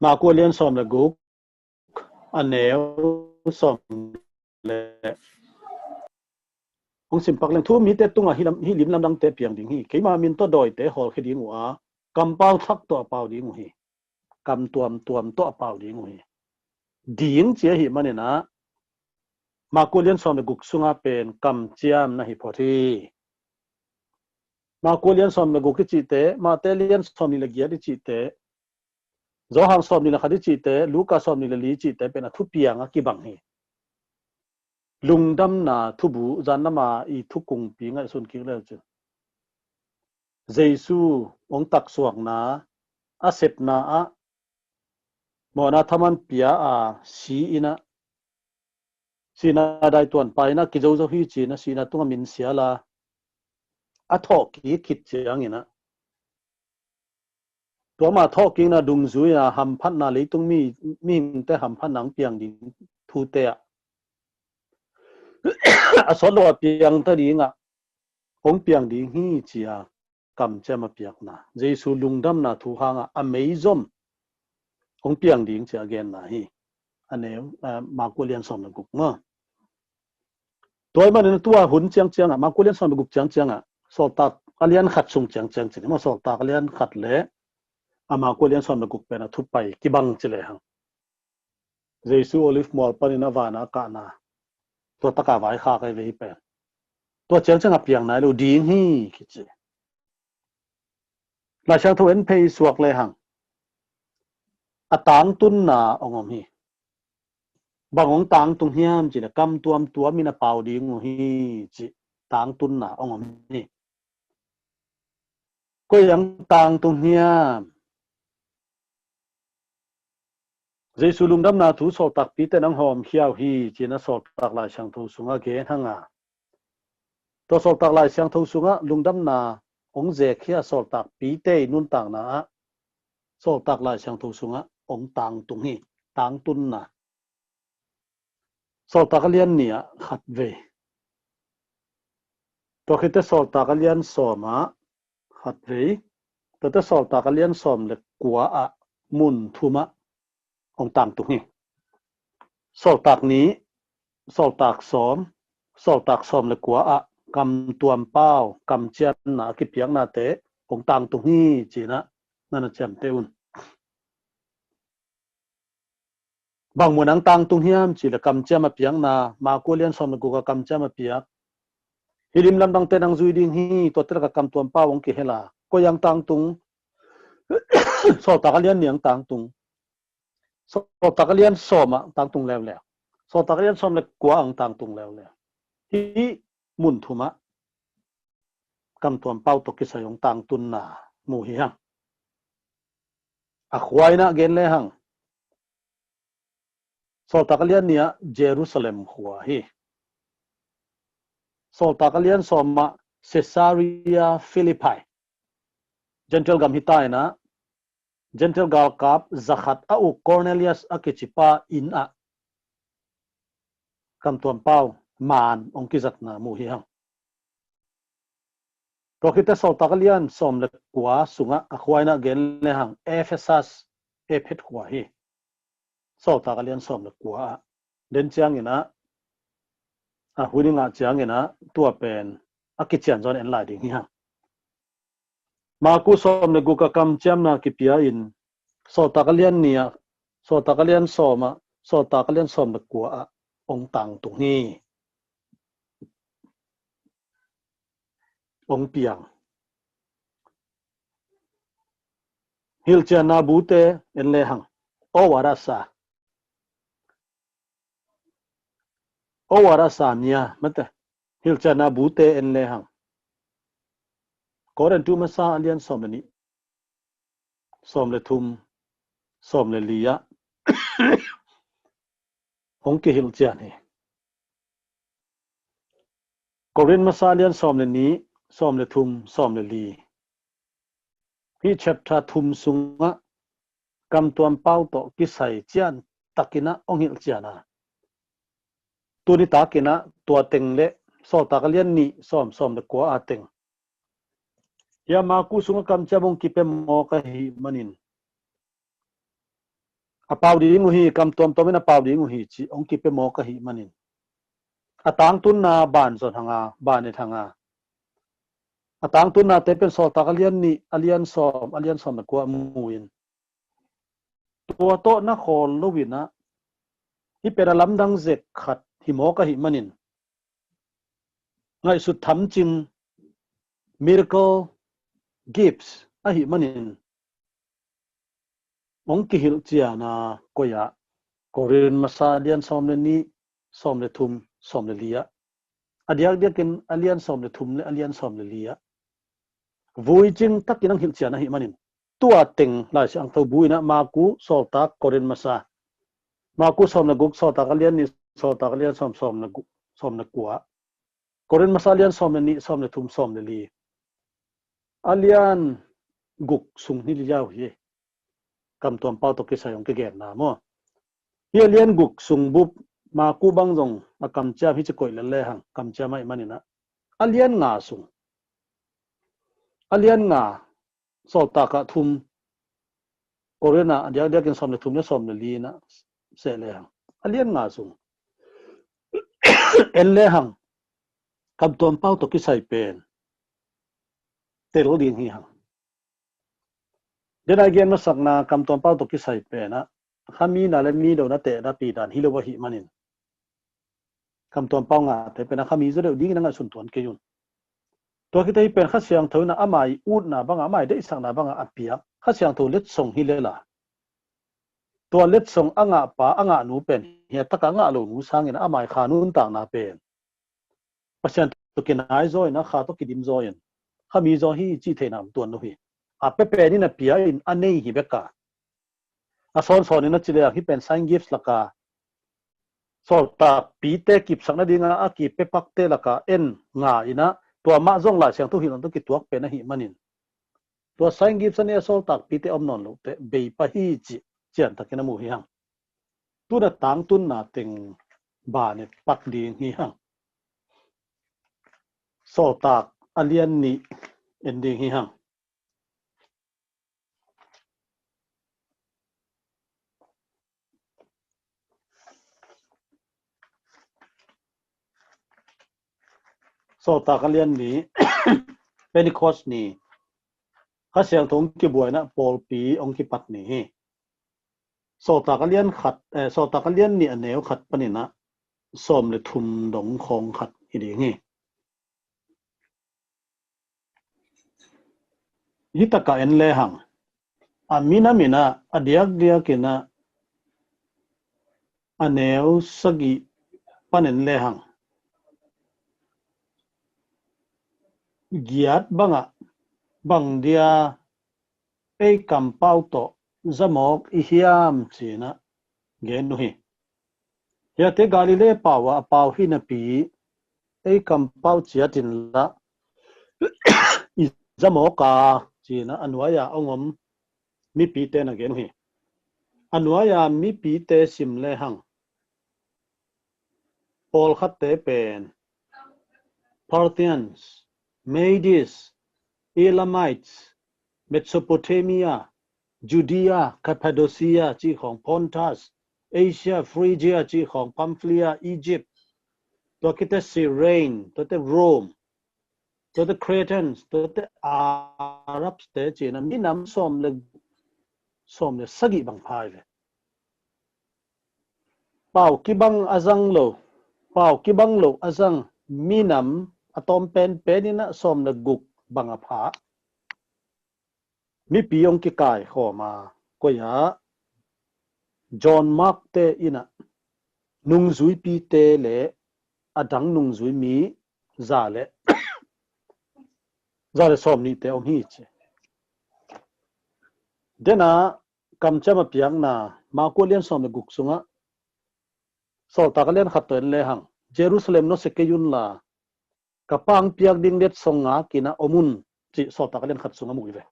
Maku a lian sawm le guk, a neu sawm le, hong sim pak leng, thu um mite tungah hi lam, hi lim lamdangte piang ding hi. Keima min tawh dawite hawlkhia ding uh a, kampau thak tawh a pau ding uh hi. Kamtuamtuam tawh a pau ding uh hi. Ding ci ahih manin ah Maku a lian sawm le guk sunga pen kamciam na hi phot hi. Maku a lian sawm le guk i cihte, Mate a lian sawm nih le giat i cihte, Johan sawmnih le khat i cihte, Luka sawmnih le li i cihte pen a thupiang a kibang hi. Lungdamna thubu zan lama i thukungpi ngaihsun kik leu cin, Jesu hong taksuakna, a sepna ah mawhna thaman pia a, si in ah, sihna daituan pai in ah kizozo hi ci in ah, sihna tungah min sial a, a thawhkik khit ciangin ah, tua mah thawhkikna dungzui a hamphatna, leitung mi, mihingte hamphatna hong piang ding thute ah a sawt lo a piang ta ding ah hong piang ding hi ci a kamciam a piakna, Jesu lungdamna thu hangah a meizom hong piang ding ci a genna hi. A neu, a, Marku lian sawm le guk maw. Tua ahih manin tua hun ciangciangah, Marku lian sawm le guk ciangciangah, Sawltak a lian khat sung ciangciang cin maw, Sawltak a lian khat le a Marku lian sawm le guk pen a thupai kibang ci lehang, Jesu Olive mual panin a van a kahna, tua taka vaikhak ahi ve hi pen. Tua ciangciang a piang nai lo ding hi kici. Laisiangtho en phei suak lehang a tangtunna hong om hi. Bang hong tangtung hiam ci le, kam tuamtuam in a pau ding uh hi ci, tangtunna hong om hi. Koi hong tangtung hiam? Jesu lungdamna thu sawltakpite in hong hawmkhia uh hi ci in a Sawltak Laisiangtho sungah gen hang a, tua Sawltak Laisiangtho sungah lungdamna hong zekkhia sawltakpite i nuntakna ah Sawltak Laisiangtho sungah hong tangtung hi. Tangtunna. Sawltak a lian nih ah khatvei. Tua khit teh Sawltak a lian sawm ah khatvei. Tua teh Sawltak a lian sawm le kua ah mun thum ah hong tangtung hi. Sawltak nih, Sawltak sawm, Sawltak sawm le kua ah kam tuampau, kamciamna a kipiaknate hong tangtung hi ci in ah na na ciamteh un. Bang mun ah hong tangtung hiam ci le, kamciam a piakna, Marku lian sawm le guk ah kamciam a piak. Hih lim lamdangte in hong zui ding hi, tuate lakah kam tuampau hong kihel a. Koi ah hong tangtung? Sawltak a lian nih ah hong tangtung. Sawltak a lian sawm ah hong tangtung leuleu. Sawltak a lian sawm le kua ah hong tangtung leuleu. Hih mun thum ah kam tuampau tawh kisai hong tangtunna mu hi hang. A khua in ah gen lehang, Sawltak a lian nih ah Jerusalem khua hi. Sawltak a lian sawm ah Caesarea Philippi, Gentile gam hi ta in ah, Gentile galkap zakhat a uk Cornelius a kicipa inn ah kam tuampau maan hong kizatna mu hi hang. Tua khit teh Sawltak a lian sawm le kua sungah a khua in ah gen lehang Ephesus, Ephet khua hi. Sawltak a lian sawm le kua ah den ciangin ah, a hun i ngah ciangin ah tua pen a kician zaw in en lai ding hi hang. Marku sawm le guk ah kamciamna kipia in, Sawltak a lian nih ah, Sawltak a lian sawm ah, Sawltak a lian sawm le kua ah hong tangtung hi. Hong piang. Hilhcianna bute en lehang, o warasa. O warasa nia mate. Hilhcianna bute en lehang, Korintu masa a lian sawm le nih, sawm le thum, sawm le li ah hong kihilhcian hi. Korin masa a lian sawm le nih, sawm le thum, sawm le li. Hih chapter thum sungah kam tuampau tawh kisai cian takin ah hong hilhcian a, tuni takin ah tua teng le Sawltak a lian nih, sawm, sawm le kua a teng. Hia Marku sungah kamciam hong kipia mawk ahih manin, a pau ding uh hi, kam tuamtuam in a pau ding uh hi cih hong kipia mawk ahih manin, a tangtunna ban zon hang a, ban et hang a, a tangtunnate pen Sawltak a lian nih, a lian sawm, a lian sawm le kua mu in, tua tawh na khawl lo in ah, hih pen a lamdang zek khat hi mawk ahih manin, ngaihsut thamcing, miracle gifts ahih manin, hong kihilh ciana koi ah, Korin masa a lian sawm le nih, sawm le thum, sawm le li ah, a diakdiakin a lian sawm le thum le a lian sawm le li ah, vui cing takin hong hilh cian ahih manin, tua teng Lai Siangtho bu in ah Maku, Sawltak, Korin masa, Maku sawm le guk, Sawltak a lian nih, Sawltak a lian sawm, sawm le guk, sawm le kua, Korin masa a lian sawm le nih, sawm le thum, sawm le li, a lian guk sung hi liau hi. Kamtuam Pau tawh kisai hong kigenna maw. Hi a lian guk sung bup, Maku bang zong a kamciam hi ci koih lel lehang kamciam ahih manin ah, a lian nga sung, a lian nga, Sawltak ah thum, Korin ah a diakdiakin sawm le thum le sawm le li in ah seh lehang, a lian nga sung en lehang, Kamtuam Pau tawh kisai pen tel ding hi hang. Dena gen masakna, Kamtuam Pau tawh kisai pen ah kha mi na le mi do na tehna pi dan hi lo ahih manin, Kamtuam Pau ngate pen ah kha mi zaw deuh dingin a ngaihsun tuan kei un. Tua khit a hi pen Kha Siangtho in ah a mai utna bangah, a mai deihsakna bangah a piak Kha Siangtho letsong hi lela, tua letsong a ngah pa, a ngah nu pen hi a, taka a ngah lo nu sangin a mai kha nuntakna pen Pasian tawh kinai zaw in, a kha tawh kidim zaw in, kha mi zaw hi cih theihna om tuan lo hi. A pia pen in a pia in a nei hi bek a, a sawnsawn in a ci lehang hi pen sign gifts laka, sawltakpite kipsak nadinga a kipia pakte laka en nga in ah, tua mah zong Lai Siangtho hilh tawh kituak pen ahih manin, tua sign gifts a nei a sawltakpite om nawn loh teh bei pah hi cih ciantakin a mu hi hang. Tuna tangtunna teng ban et pak ding hi hang. Sawltak a lian nih en ding hi hang. Sawltak a lian nih, Pentecost ni, Kha Siangtho hong kibuai in ah pawlpi hong kipat ni hi. Sawltak a lian khat, eh, Sawltak a lian nih a neu khat panin ah sawm le thum dong khawng khat hi ding hi. Hi takah en lehang, a minam in ah a diakdiakin ah a neu sagih pan en lehang, giat bangah bang dia ei kampau tawh zamawk i hiam ci in ah gen uh hi. Hiate Galilee pau ah a pau hi napi ei kampau ciat inla i zamawk a ci in ah a nuai-a hong om mipite na gen uh hi. A nuai-a mipite sim lehang, pawlkhatte pen Parthians, Medes, Elamites, Mesopotamia, Judea, Cappadocia cih khawng, Pontus, Asia, Phrygia cih khawng, Pamphylia, Egypt, tua khit teh Cyrene, tua teh Rome, tua teh Cretans, tua teh Arabs te ci in ah minam sawm le, sawm le sagih bang pha hi ve. Pau kibang a zang lo, pau kibang lo a zang minam a tawm penpen in ah sawm le guk bang a pha. Mipi hong kikaikhawm a, koi ah John Mark te in ah nungzuipite le a dang nungzui mi za le, za le sawm nihte om hi ci. Dena kamciam a piakna, Maku a lian sawm le guk sungah, Sawltak a lian khat tawh en lehang, Jerusalem nusia kei unla, ka Pa hong piak ding letsong ngak in ah om un cih Sawltak a lian khat sungah mu hi ve.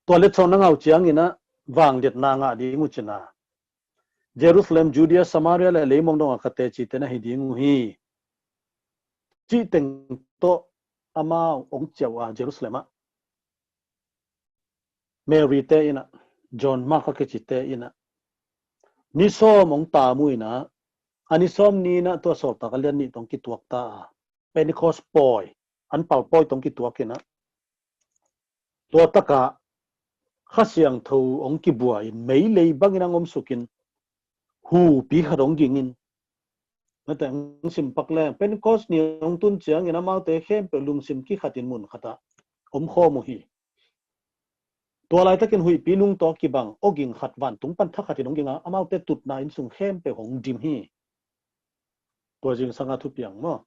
Tua letsong na ngah uh ciangin ah vangliatna ngah ding uh ci in ah, Jerusalem, Judea, Samaria le leimong dongah ka tecite na hi ding uh hi, cih teng tawh amau hong ciah uh a, Jerusalem ah Mary te in ah, John Mark a kicite in ah ni sawm hong tam uh in ah, a ni sawm ni in ah tua Sawltak a lian nih tawh hong kituak ta a, Pentecost pawi, an pal pawi tawh hong kituak in ah, tua takah Kha Siangtho hong kibuai in, meilei bangin hong omsuk in, hupi khat hong ging in, nate hong sim pak leng, Pentecost ni hong tun ciangin amaute khempeuh lungsim kikhat in mun khat ah omkhawm uh hi. Tua laitakin huihpi nung tawh kibang awging khat vantung pan thakhatin hong ging a, amaute tutna inn sung khempeuh hong dim hi. Tua zingsanga thupiang maw?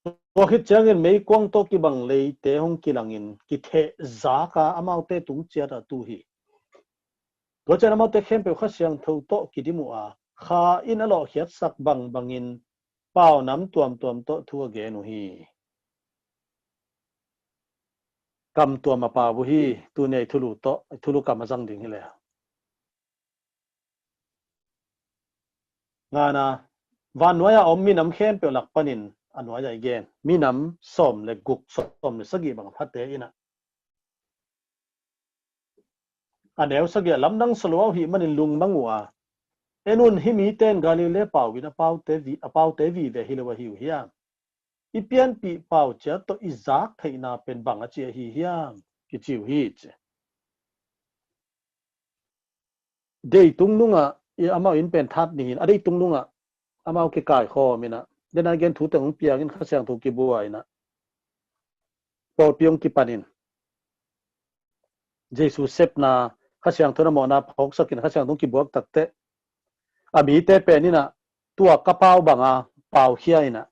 Tua khit ciangin meikuang tawh kibang leite hong kilangin kithehzak a, amaute tung ciatah tu hi. Tua ciang amaute khempeuh Kha Siangtho tawh kidim uh a, Kha in a lawhkhiatsak bangbangin pau nam tuamtuam tawh thu a gen uh hi. Kam tuam a pau uh hi. Tuni a i thulu tawh, i thulu kam a zang ding hi le. Ngana, vannuai a om minam khempeuh lak panin a nuai a i gen minam sawm le guk, sawm le sagih bang a phate in a, a neu sagih a lamdang saluau hih manin lungmang uh a, en un, hih mite in Galilee pau in a paute vi, a paute vive hi lo ahi uh hiam? I pianpih pau ciat tawh i zak theihna pen bang a ci ahi hiam? Kici uh hi ci. Deitung nungah i amau in pen that nihin a deitung nungah amau kikaikhawm in a, den a gen thu teng hong piangin Kha Siangtho kibua in a, pawlpi hong kipanin Jesu sepna, Kha Siangtho na mawhna phawksakin Kha Siangtho hong kibuak takteh, a mite pen in a, tua ka pau banga paukhia in a,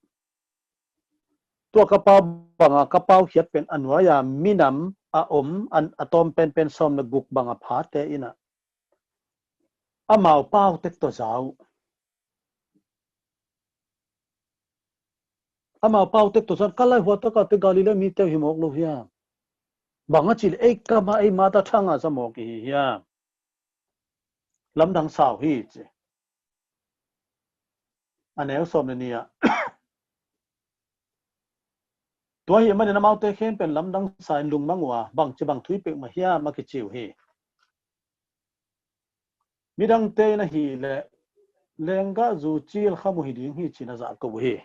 tua ka pau banga ka paukhiat pen a nuai a minam a om, an, a tawm penpen sawm le guk banga phate in a, amau pau tek tawh za uh. Amau pau tek tawh za uh. Ka lai hua taka te Galilee mite uh hi mawk lo hiam? Bang a ci le ei kama ei mata thanga za mawk i hi hiam? Lamdang sau hi ci. A neu sawm le nih ah, tua hih manin amaute khempeuh lamdang sa in lungmang uh a, bangci bang thu i pek mah hiam a kici uh hi. Midangte in ahih leh lenggahzu cil kham uh hi ding hi ci-in a zahko uh hi.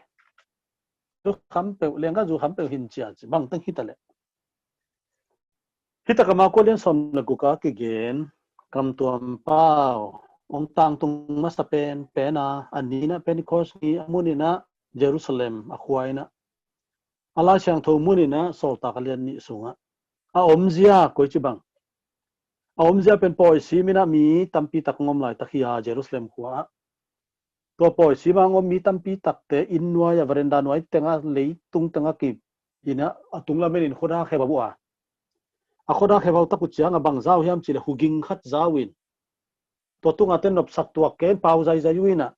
Zu kham peuh, lenggahzu kham peuh hin cia ci, bangteng hi ta leh. Hih takah Marka lian sawm le guk a kigen, kam tuam pau hong tangtung masa pen, pen a, a ni in a Pentecost ni a mun in a Jerusalem a khua in a, a Lai Siangtho mun in a Sawltak a lian nih sungah a omzia koici bang? A omzia pen pawi sim in a mi tampi tak hong om laitak hi a, Jerusalem khua ah. Tua pawi sim a hong om mi tampi takte inn nuai a, veranda nuai tengah, leitung tengah ki in a, a tunglam en in khuadak hevau uh a. A khuadak hevau tak uh ciang a bang za uh hiam cih leh huging khat za uh in, tua tunga ten nopsak tuak kei in pau zaizai uh in a,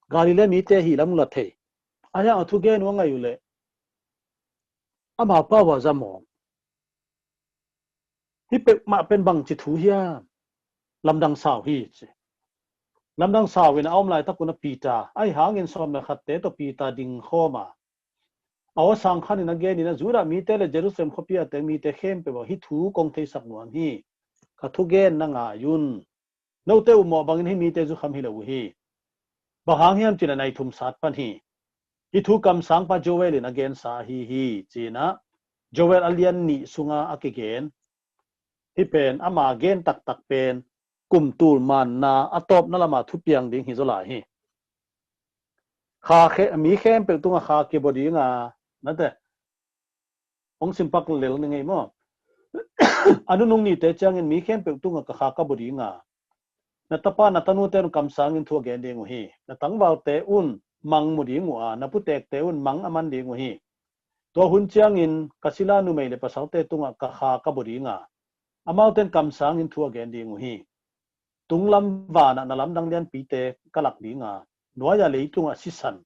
Galilee mite hi lam uh la thei. A hiang a thugen uh a ngaih uh leh amau pau a za mawk. Hih peuhmah pen bangci thu hiam? Lamdang sau hi ci. Lamdang sau in a om laitak un a Peter, ahi hangin sawm le khatte tawh Peter dingkhawm a, a aw sang khan in a gen in a, Judah mite le Jerusalem khuapi a teng mite khempeuh ah hih thu kong theisak nuam hi. Ka thugen na ngai un. Note uh mawh bangin hih mite zu kham hi lo uh hi. Bang hang hiam cih leh nai thum sat pan hi. Hih thu kamsangpa Joel in a gensa ahi hi ci-in a, Joel a lian nih sunga a kigen. Hih pen ama gen taktak pen kum tul manna a tawpna lama thupiang ding hi zaw lai hi. Kha khe, mi khempeuh tungah kha kibua dinga, nate, hong simpak lel ni ngei maw? A nunung nite ciangin mi khempeuh tungah ka kha ka bua dinga, na tapa na tanute un kamsangin thu a gen ding uh hi. Na tangvalte un mang mu ding uh a, na putekte un mang a man ding uh hi. Tua hun ciangin ka sila numei le pasalte tungah ka kha ka bua dinga, amaute in kamsangin thu a gen ding uh hi. Tunglam vanah na lamdang lianpite ka lak dinga, nuai-a leitungah sisan,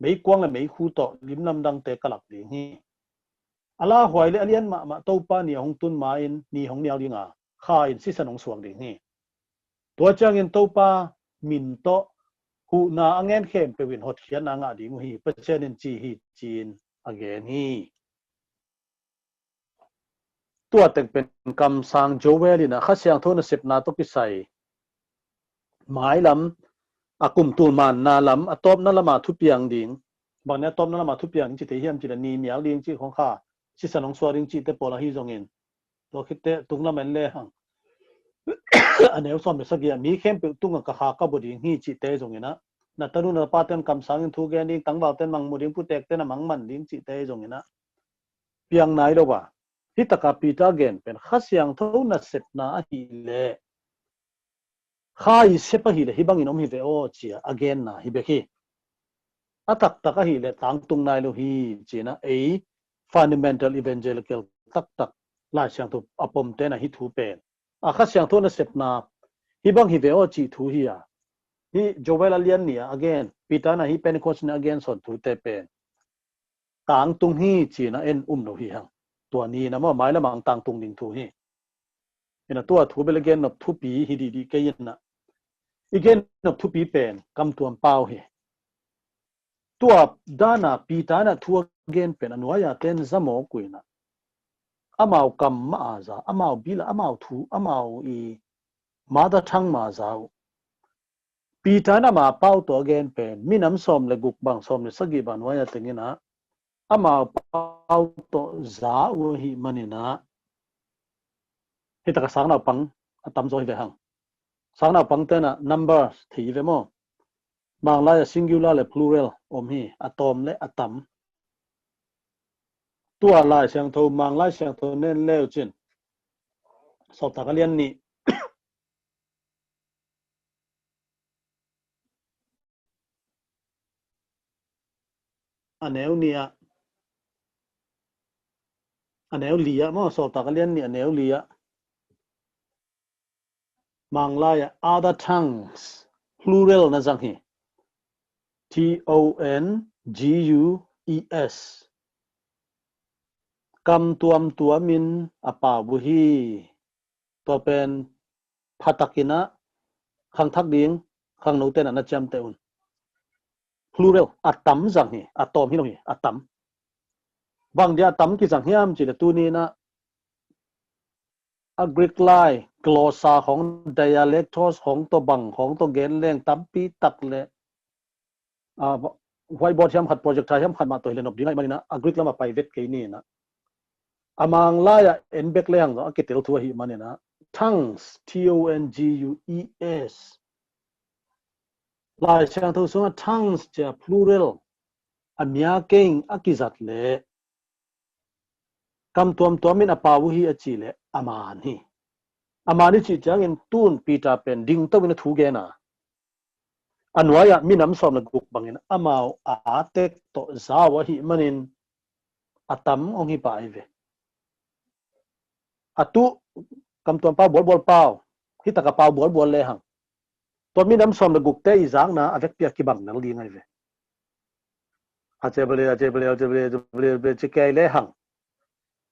meikuang le meikhu tawh limlamdangte ka lak ding hi. A lauhuai le a lian mahmah Topa ni a hong tun ma-in ni hong nial dinga, kha in sisan hong suak ding hi. Tua ciangin Topa min tawh huhna a ngen khempeuh in hotkhiatna ngah ding uh hi, Pasian in ci hi, ci-in a gen hi. Tua teng pen kamsang Joel in a Kha Siangtho nasepna tawh kisai mailam, a kum tul manna lam, a tawpna lama thupiang ding. Bang ni a tawpna lama thupiang ding cihte hiam cih leh ni nial ding cih khong kha, sisan hong suak ding cihte pawl ahi zongin, tua khitteh tunglam en lehang, a neu sawm le sagih ah, mi khempeuh tungah ka kha ka bua ding hi cihte zongin a, na tanu na tapate in kamsangin thu gen ding, tangvalte in mang mu ding, putekte in a mang man ding cihte zongin a, piang nai lo a, Hih taka Peter gen pen Kha Siangtho nasepna ahih leh, Kha i sep ahih leh hih bangin om hi ve aw ci-a a genna hi bek hi. A taktak ahih leh tangtung nai lo hi ci-in ah ei fundamental evangelical taktak Lai Siangtho a pomte in ah hih thu pen, a Kha Siangtho nasepna hih bang hi ve aw cih thu hi a. Hih Joel a lian nih ah a gen, Peter in ah hih Pentecost ni a gen sawn thute pen tangtung hi ci-in ah en um lo hi hang. Tua ni in ah maw, mailam ah tangtung ding thu hi. Hi in ah tua thu bel i gen nop thupi hi dihdih kei in ah, i gen nop thupi pen Kam Tuam Pau hi. Tua dan a Peter in ah thu a gen pen a nuai-a ten za mawk uh in ah, amau kam mah a za, amau bil a, amau thu, amau i mother tongue mah a za uh. Peter in ama pau tawh a gen pen minam sawm le guk bang, sawm le sagih bang nuai-a teng in ah amau pau tawh za uh ahih manin ah, hih taka sangnaupang a tamzaw hi ve hang. Sangnaupangte in ah number thei hi ve maw? Manglai ah singular le plural om hi, a tawm le a tam. Tua Lai Siangtho, Manglai Siangtho nen le uh cin, Sawltak a lian nih, a neu nih ah, a neu li ah maw, Sawltak a lian nih a neu li ah, Manglai ah other tongues, plural na zang hi. T O N G U E S. Kam tuamtuam in a pau uh hi. Tua pen phatak in ah khangthak ding khangnote in ah na ciamteh un. Plural, a tam zang hi, a tawm hi lo hi, a tam. Bang dia a tam kizang hiam cih leh tuni in ah a Greek lai, glossa khawng, dialectos khawng tawh, bang khawng tawh gen leng tampi tak leh, a, whiteboard hiam khat, projector hiam khat mah tawh hi leh nop ding ahih manin ah a Greek lam ah pai vet kei ni in ah, a Manglai ah en bek lehang zong a kitel thu ahih manin ah, tongues, T O N G U E S. Lai Siangtho sungah tongues ci-a plural, a mia keng a kizat leh kam tuamtuam in a pau uh hi a cih leh a man hi. A man hi cih ciangin tun Peter pen dingto in a thu gen a, a nuai-ah minam sawm le guk bangin amau a tek tawh za uh ahih manin a tam hong hi pah hi ve. A tu Kam Tuam Pau bualbual pau, hih taka pau bualbual lehang, tua minam sawm le gukte i zakna a vekpi a kibang lel ding ahi ve. A ce bale, a ce bale, a ce bale, a ce bale, a ce bale, ci kei lehang,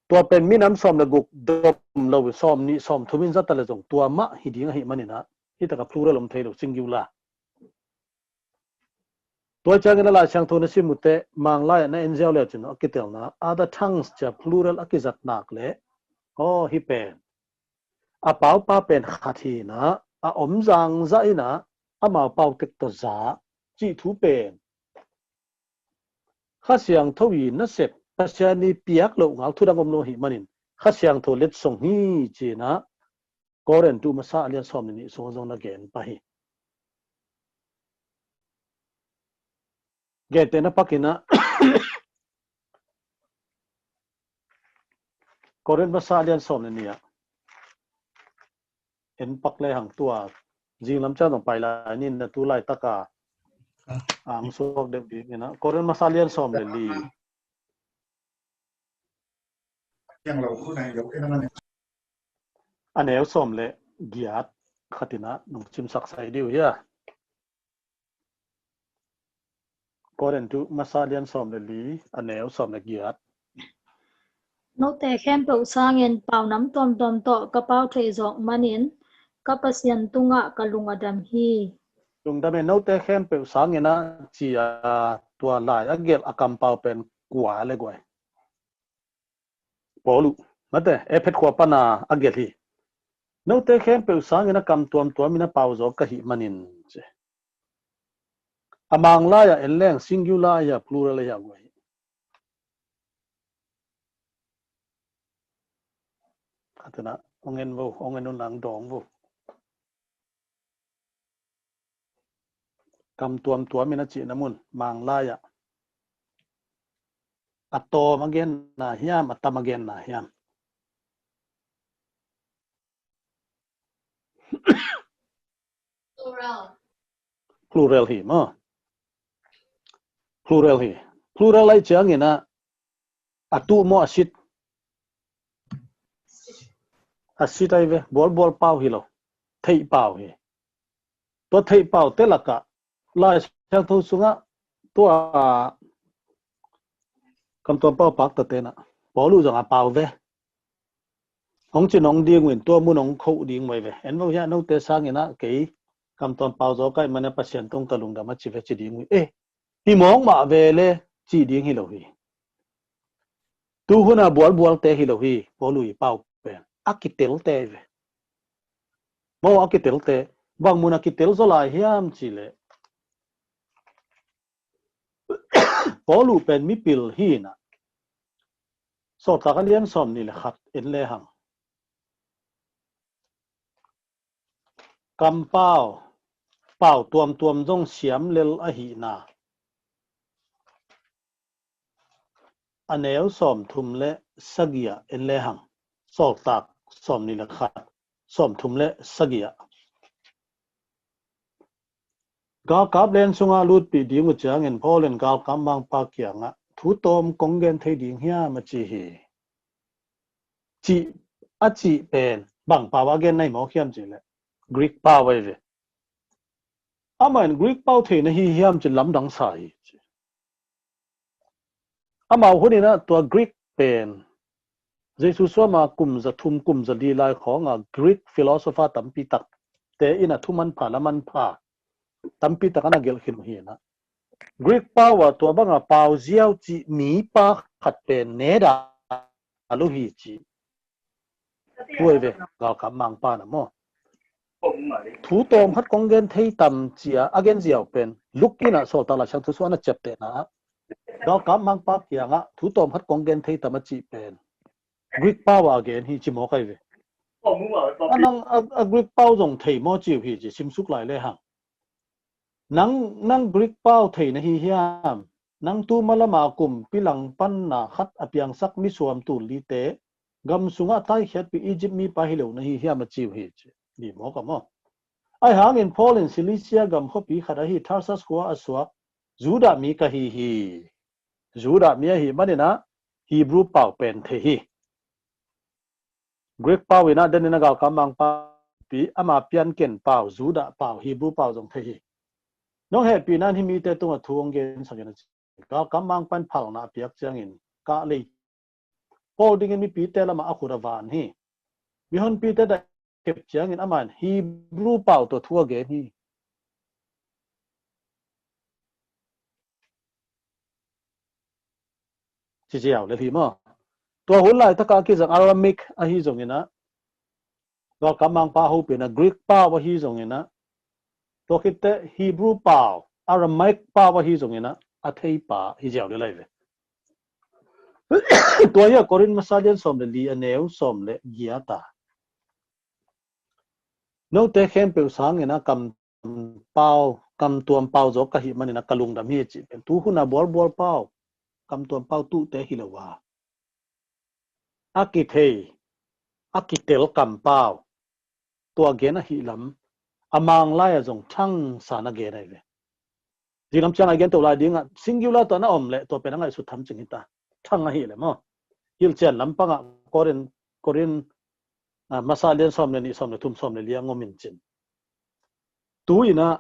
tua pen minam sawm le guk dom lo, sawm nih sawm thum in za ta leh zong tua mah hi ding ahih manin ah, hih taka plural om thei lo, singular. Tua ciangin a Lai Siangtho na sim uh teh, Manglai ah na en ziau le uh cin a kitelna, other tongues ci-a plural a kizat nak leh, aw, hih pen a paupa pen khat hi in ah, a om zangzah in ah, amau pau tek tawh za cih thu pen Kha Siangtho i nasep, Pasian i piak loh ngal thu dang om lo ahih manin Kha Siangtho letsong hi ci-in ah Korin tu masa a lian sawm le nih sungah zong na gen pah hi. Gente na pak in ah Korin masa a lian sawm le nih ah en pak lehang, tua zinglam ciang zong pai lai ni in ah, tu laitak a ang suak deuh ding in ah, Korin masa a lian sawm le li, a neu sawm le giat khat in ah nong simsak sai dih uh hia. Korin tu masa a lian sawm le li, a neu sawm le giat. Note khempeuh sangin pau nam tuamtuam tawh ka pau thei zawk manin ka Pasian tungah ka lung a dam hi. Lungdam e. Note khempeuh sangin ah ci-a tua lai a gelh a kampau pen kua le guai? Paul uh, mate, Efet khua pan a a gelh hi. Note khempeuh sangin a kam tuamtuam in a pau zawk ka hih manin ci. A Manglai ah en leng singular ahi a, plural ahi a, guai. Khat in ah hong en vo, hong en un lang dawng vo. Kam tuamtuam in a cihna mun, Manglai ah a tawm a genna hiam, a tam a genna hiam? Plural hi maw. Plural hi. Plural lai ciangin ah, a tuh maw a sit? A sit ai ve, bualbual pau hi lo. Theih pau hi. Tua theih pau te lakah Lai Siangtho sungah tua kamtuam pau pakta tenah Paulu zong a pau ve. Hong ci nong ding uh in tua mun hong khoh ding uh ai ve. En vo hiah note sangin ah kei kamtuam pau zaw kaih mana Pasian tungah ka lungdam a ci ve ci ding uh. Eh, hi mawk mah ve le cih ding hi lo hi. Tuhun a bualbualte hi lo hi. Paulu i pau pen a kitelte ve. Maw a kitelte. Bang mun a kitel zaw lai hiam cih leh Paulu pen mipil hi inah. Sawltak a lian sawm nih le khat en le hang. Kampau, pau tuamtuam zong siam lel ahihna. A neu sawm thum le sagih ah en le hang. Sawltak sawm nih le khat, sawm thum le sagih ah. Galkap len sungah lutpih ding uh ciangin Paul in galkap mangpa kiangah thu tawm kong gen thei ding hiam a ci hi. Cih, a cih pen bang pau a gen na hi mawk hiam cih leh Greek pau ai ve. Amah in Greek pau thei na hi hiam cih lamdang sa hi. Amau hun inah tua Greek pen Jesu suama kum za thum kum za li lai khawngah Greek philosopher tampi tak te inah thu manpha la manpha tampi tak ana gelh khin uh hi inah. Greek pau ah tua banga pau ziau cih mi pa khat pen ne dah a lo hi cih. Tua ai ve, galkap mangpa na maw. Thu tawm khat kong gen thei tam cia a gen ziau pen Luk inah Sawltak Lai Siangtho sungah ana ciaptehna ah galkap mangpa kiangah thu tawm khat kong gen thei tam a cih pen Greek pau a gen hi ci mawk ai ve. A nang a, a Greek pau zong thei maw ci uh hi ci simsuk lai le hang. Nang, nang Greek pau thei na hi hiam? Nang tu malama kumpi langpanna khat a piangsak misuam tul lite gam sungah taikhiatpih Egypt mipa hi lo na hi hiam a ci uh hi ci. Ni mawk a maw. Ai hangin Paul in Cilicia gam khuapi khat ahi Tarsus khua a suak Judah mi ka hi hi. Judah mi ahih maninah Hebrew pau pen thei hi. Greek pau inah den inah galkap mangpa pi ama pianken pau, Judah pau, Hebrew pau zong thei hi. Nong hehpihna in hih mite tungah thu hong gensak in a ci. Galkap mangpa in phalna a piak ciangin kah lei Paul dingin mipite lamah a khut a van hi. Mihonpite dah kep ciangin amah in Hebrew pau tua thu a gen hi. Ci ziau le hi maw. Tua hun laitakah a kizang Aramaic ahi zonginah galkap mangpa hopihna Greek pau ahi zonginah tua khitteh Hebrew pau, Aramaic pau ahi zonginah a theipa hi ziau le lai ve. Tua hi a Korin masa lian sawm le li a neu sawm le giat ah. Note khempeuh sangin a kam pau, kamtuam pau zawk ka hih manin a ka lungdam hi a cih pen tu hun a bualbual pau, kamtuam pau tuhte hi lo a, a kithei, a kitel kampau, tua gen ahi lam, a Mang lai a zong thangsa na gen ahi ve. Zinglam ciang a gen to lai dingah singular tawh na om leh tua pen a ngaihsut tham cing hi ta. Thang ahi leh maw. Hilhcian lampangah Korin, Korin, ah, masa lian sawm le nih, sawm le thum, sawm le li a ngom in cin. Tu inah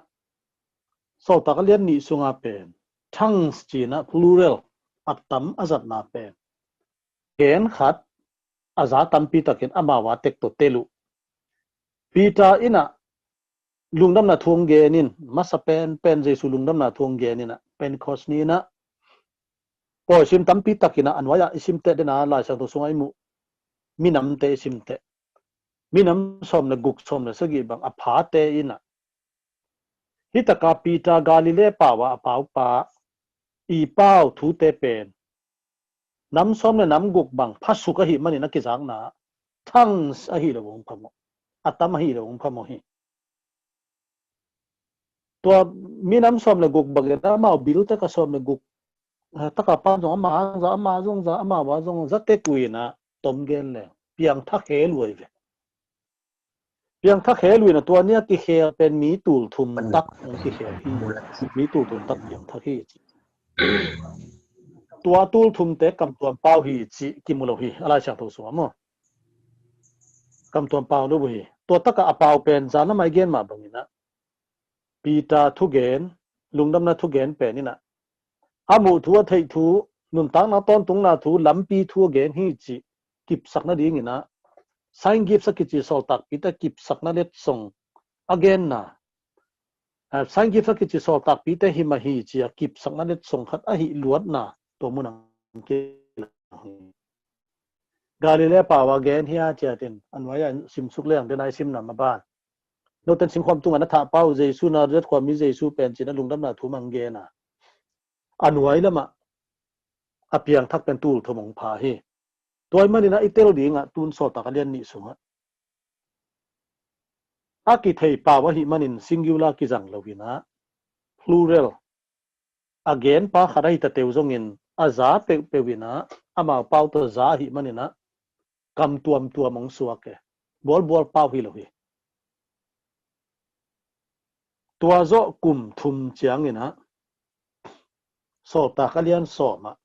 Sawltak a lian nih sunga pen thang ci-inah plural a tam a zatna pen gen khat a za tampi takin amau a tek tawh tel uh. Peter inah lungdamna thu hong gen in, masa pen pen Jesu lungdamna thu hong gen inah, Pentecost ni inah pawi sim tampi takinah a nuai-ah i simteh dena Lai Siangtho sungah i muh minamte i simteh. Minam sawm le guk, sawm le sagih bang a phate inah, hih taka Peter Galilee pau ah a paupa i pau thute pen nam sawm le nam guk bang phasuk ahih manin a kizakna thang ahi lo hong phamawh, a tam ahi lo hong phamawh hi. Tua minam sawm le guk bangin amau bil taka sawm le guk, eh, taka pan zong ama hang za, ama zong za, ama va zong za tek uh inah tom gen le piangthak hel uh ahi ve. Piangthak khel uh in a, tua ni a kikhel pen mi tul thum tak hong kikhel hi. Mi tul thum tak piangthak hi ci. Tua tul thumte kamtuam pau hi ci kimu lo hi. A Lai Siangtho sungah maw, kamtuam pau lo uh hi. Tua takah a pau pen zan lamah i gen mah bangin a, Peter thugen, lungdamna thugen pen in a, a muh thu, a theih thu, nuntakna tawntungna thu, lampi thu a gen hi cih kipsak nadingin a, sign gifts a kici sawltakpite kipsakna letsong a genna, a, sign gifts a kici sawltakpite hi mah hi ci a kipsakna letsong khat ahih luatna tua mun ang kilang hi. Galilee pau a gen hi a ciatin a nuai-ah simsuk leng den a i simna mah ban. Noten simkhawm tungah na thah pau Jesu, Nazareth khuami Jesu pen ci-in a lungdamna thu mang gen a, a nuai lamah a piangthak pen tul thum hong pha hi. Tua ahih manin a i tel dingah tun Sawltak a lian nih sungah a kithei pau ahih manin singular kizang lo in a, plural, a genpa khat ahi ta teu zongin a za peuhpeuh in a, amau pau tawh za ahih manin a, kam tuamtuam hong suak e. Bualbual pau hi lo hi. Tua zawh kum thum ciangin a, Sawltak a lian sawm ah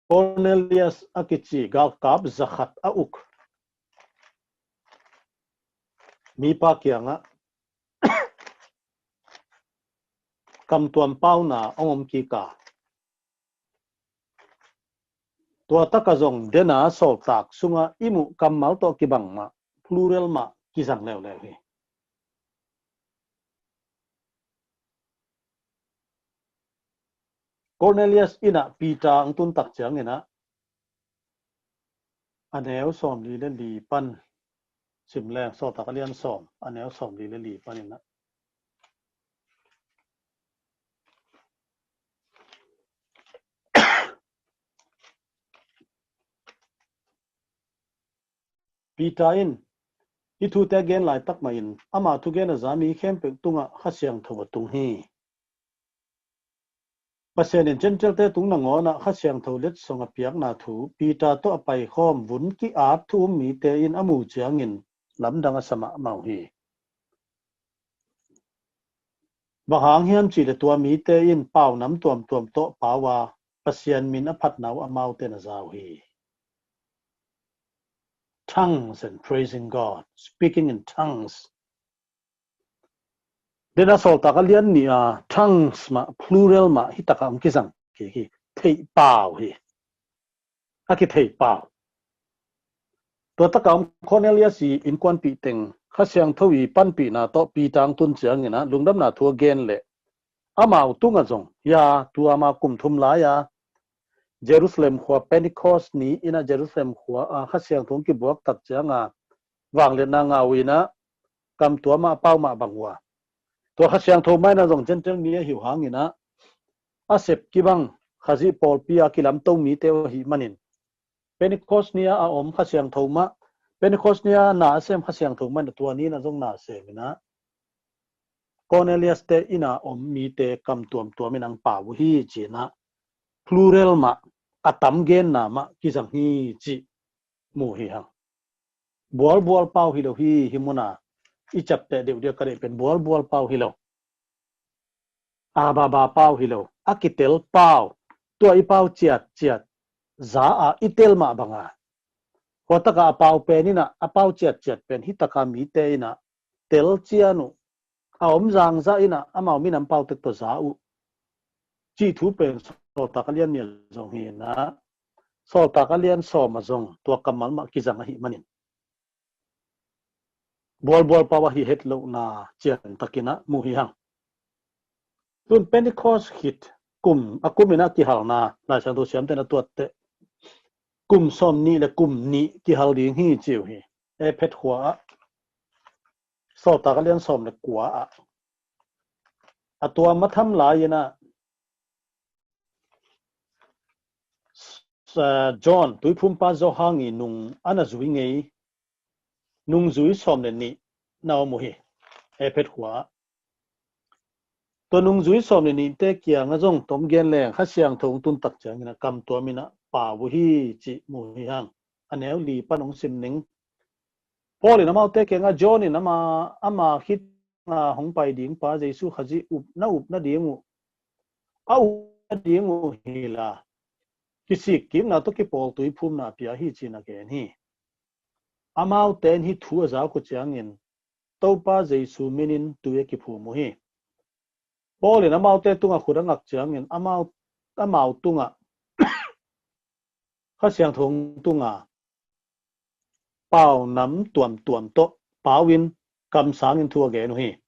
Cornelius a kici galkap zakhat a uk mipa kiangah kamtuam pauna hong om kik a, tua takah zong dena sawltak sungah i muh kammal tawh kibang mah, plural mah kizang leuleu hi. Cornelius inn ah Peter hong tun tak ciangin ah, a neu sawmli le li pan sim leng, Sawltak a lian sawm, a neu sawmli le li pan in ah, Peter in hih thute a gen laitak mahin ama thugen a za mi khempeuh tungah Kha Siangtho a tung hi. Pasian in Gentile-te tung nangawnah Kha Siangtho letsong a piakna thu Peter tawh a paikhawm vun ki-at thu um mite in a mu ciangin lamdang a sa mahmah uh hi. Bang hang hiam cihleh tua mite in pau nam tuamtuam tawh pau a, Pasian min a phatna uh amaute na za uh hi. Tongues and praising God, speaking in tongues. Dena Sawltak a lian nih a tongues mah, plural mah, hih takah hong kizang kik hi. Theih pau hi. A kithei pau. Tua takah om Cornelius i innkuanpih teng Kha Siangtho i panpihna tawh Peter hong tun ciangin ah lungdamna thu a gen leh amau tungah zong, ya, tua ama kum thum lai-a Jerusalem khua Pentecost ni in ah Jerusalem khua ah Kha Siangtho hong kibuak tak cianga vangliatna ngah uh in ah, kamtuam ah a pau mah bang uh a, tua Kha Siangtho mah in ah zong Gentile mi ahi uh hangin ah, a sep kibang Khazih pawlpi a kilamto mite uh ahih manin, Pentecost ni-a a om Kha Siangtho mah, Pentecost ni-a na a sem Kha Siangtho mah in ah tua ni in ah zong na sem in ah, Cornelius-te inn a om mite kamtuamtuam in hong pau uh hi ci-in ah, plural mah, a tam genna mah kizang hi cih mu hi hang. Bualbual pau hi lo hi, hih mun a i ciapteh deuhdeuh ka deih pen bualbual pau hi lo. A baba pau hi lo, a kitel pau, tua i pau ciatciat za a i tel mah banga, hua takah a pau pen in ah, a pau ciatciat pen hih takah mite in ah tel cian uh, a om zangzah in ah amau minam pau tek tawh za uh cih thu pen Sawltak a lian nih ah zong hi in ah, Sawltak a lian sawm ah zong tua kammal mah kizang ahih manin bualbual pau ahi het lohna ciantakin ah mu hi hang. Tun Pentecost khit kum, a kum in ah kihalna, Lai Siangtho siamte na tuatteh kum sawm nih le kum nih kihal ding hi ci uh hi. Ephet khua ah, Sawltak a lian sawm le kua ah, a tua matham lai-in ah, John, Tuiphumpa Johan i nung a na zui ngei, nungzui sawm le nih na om uh hi, Ephet khua ah. Tua nungzui sawm le nihte kiangah zong tom gen leng Kha Siangtho hong tun tak ciangin a kamtuam in a pau uh hi cih mu hi hang. A neu li pan hong sim ning. Paul in amaute kiangah John in ama, ama khit a hong pai ding pa Jesu Khazih up, na up nading uh, a up nading uh hi la, kisik kipna tawh kipawl tuiphumna a pia hi ci-in a gen hi. Amaute in hih thu a zak uh ciangin Topa Jesu minin tui a kiphum uh hi. Paul in amaute tungah khut a ngak ciangin amau, amau tungah Kha Siangtho hong tung a, pau nam tuamtuam tawh pau in kamsangin thu a gen uh hi.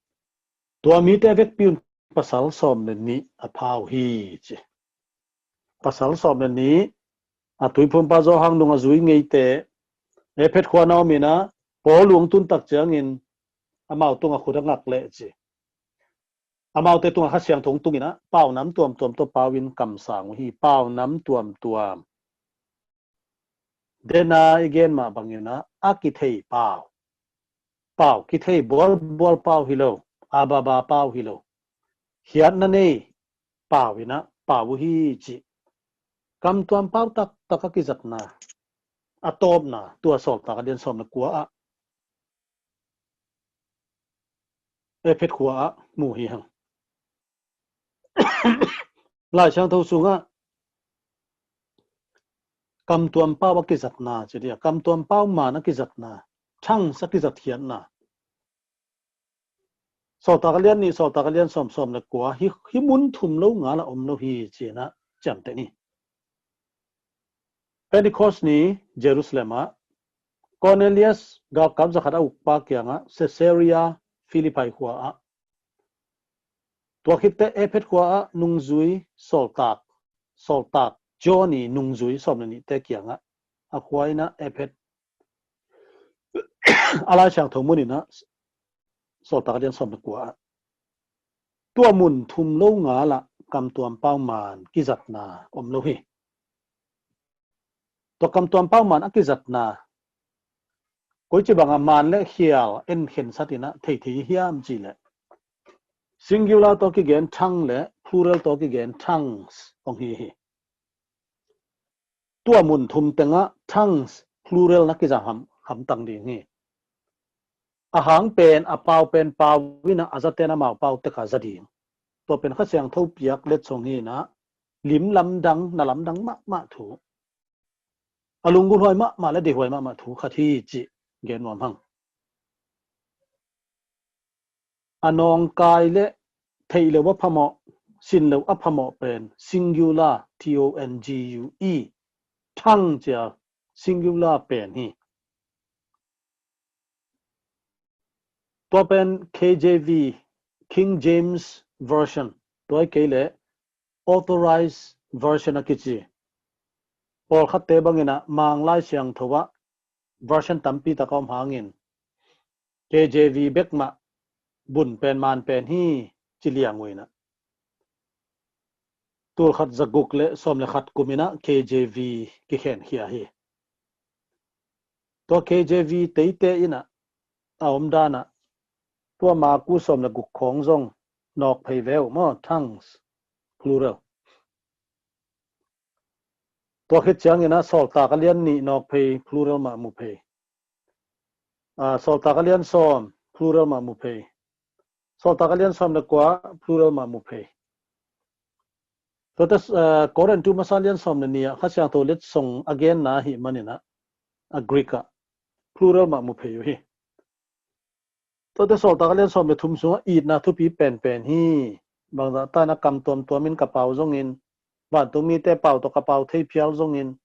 Tua mite vekpi un pasal sawm le nih a pau hi ci. Pasal sawm le nih, a tuiphumpa Johan nung a zui ngeite, Efesa khua-ah na om in a, Paul hong tun tak ciangin amau tungah khut a ngak leh ci. Amaute tungah Kha Siangtho hong tung in a, pau nam tuamtuam tawh pau in kamsang uh hi. Pau nam tuamtuam. Dena i gen mah bangin a, a kithei pau. Pau, kithei bualbual pau hi lo, a baba pau hi lo. Khiatna nei pau in a, pau uh hi ci. Kamtuam pau taktak a kizatna, a tawpna, tua Sawltak a lian sawm le kua ah, Efesa khua-ah mu hi hang. Lai Siangtho sungah kamtuam pau a kizatna ci dia, kamtuam pau maan a kizatna, tongues a kizatkhiatna. Sawltak a lian nih, Sawltak a lian sawm, sawm le kua, hih, hih mun thum lo ngal a om lo hi ci-in a ciamteh ni. Pentecost ni Jerusalem ah, Cornelius galkap zakhat a ukpa kiangah Caesarea Philippi khua-ah. Tua khitteh Efesa khua-ah nungzui Sawltak, Sawltak John i nungzui sawm le nihte kiangah, a khua in a Efesa, a Lai Siangtho mun in a, Sawltak a lian sawm le kua ah. Tua mun thum lo ngal ah kamtuam pau maan kizatna om lo hi. Tua kamtuam pau maan a kizatna, koici bangah maan le khial en khensat in a theithei hiam cih leh, singular tawh kigen tongue le plural tawh kigen tongues hong hi hi. Tua mun thum tengah tongues plural na kiza ham, hamtang ding hi. A hang pen, a pau pen pau in a, a zaten amau pau tek a za ding. Tua pen Kha Siangtho piak letsong hi in a, lim lamdang, na lamdang mahmah thu, a lunggulhhuai mahmah le deihhuai mahmah thu khat hi cih gen nuam hang. A nawngkai le theih loh a phamawh, sin loh a phamawh pen singular, T O N G U E, tongue cia singular pen hi. Tua pen K J V, King James Version, tua hi kei leh Authorized Version a kici. Pawlkhatte bangin a Manglai Siangtho ah version tampi tak a om hangin K J V bek mah bun pen maan pen hi ci liang uh in a, tulkhat zaguk le sawm le khat kum in a K J V kikhenkhia hi. Tua K J V teitei in a, a omdan ah, tua Maku sawm le guk khawng zong nawk phei ve uh maw, tongues, plural. Tua khit ciangin a Sawltak a lian nih nawk phei, plural mah mu phei. A, Sawltak a lian sawm, plural mah mu phei. Sawltak a lian sawm le kua, plural mah mu phei. Tuate, a, Korin tu masa lian sawm le nih ah Kha Siangtho letsong a genna ahih manin a, a Greek ah plural mah mu phei uh hi. Tuate Sawltak a lian sawm le thum sungah itna thupi penpen hi. Bangzah ta in a kam tuamtuam in ka pau zongin, vantung mite pau tawh ka pau thei phial zongin,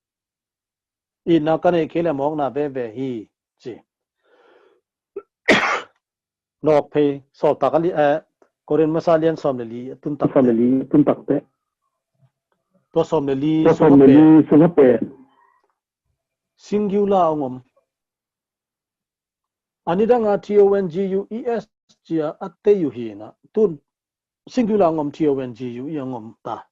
itna ka neih kei leh mawkna veve hi, ci. Nawk phei, Sawltak a li, eh, Korin masa lian sawm le li a tun tak sawm le li a tun tak teh. Tua sawm le li tua sawm le li sungah pen singular a hong om. A nidang a T O N G U E S cia a tei uh hi in a, tun singular a hong om, T O N G U E a hong om ta.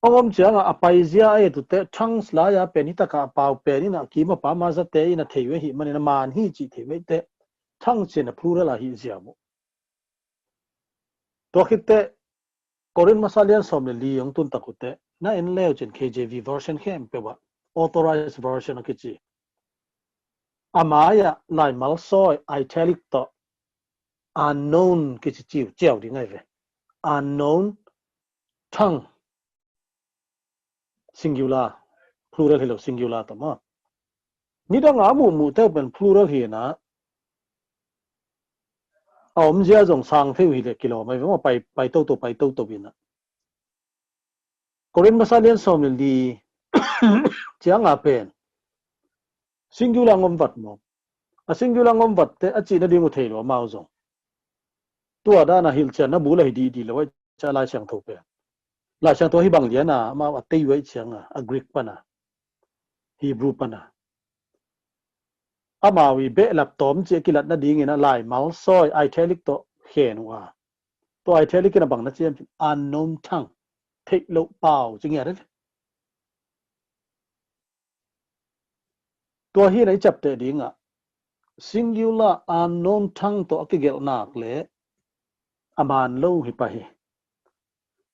Hong om ciangah a paizia a et uh teh, tongues lai-a pen hi takah a pau pen in a, kim a pam a zate in a thei uh ahih manin a maan hi cih thei uh ei teh, tongues ci-in a plural a hih zia uh. Tua khit teh Korin masa lian sawm le li hong tun tak uh teh na en leu cin K J V version khempeuh ah authorized version a kici. A mai-ah laimal sawi italic tawh unknown kici ciu ciau ding ahi ve. Unknown tongue, singular, plural hi lo, singular tawh maw. Nidang a muhmuh teuh pen plural hi na, a omzia zong sang thei uh hi le kilawm ahi ve maw, pai, pai toto, pai toto hi na. Korin masa lian sawm le li ciang a pen singular ngom vat maw. A singular ngom vat teh a cih nading uh thei lo amau zong. Tua dan a hilhcian na bul ahi dihdih lo ahi ciah Lai Siangtho pen. Lai Siangtho hi bang lian a amau a tei uh ahi ciang a, a Greek pan a, Hebrew pan a. Amau i behlap tawm cih a kilat nadingin a laimal sawi italic tawh khen uh a. Tua italic in a bang na ciam cin unknown tongue, theih loh pau ci ngiat a. Tua hi na i ciapteh ding ah singular unknown tongue tawh a kigelh nak le a man lo hi pah hi.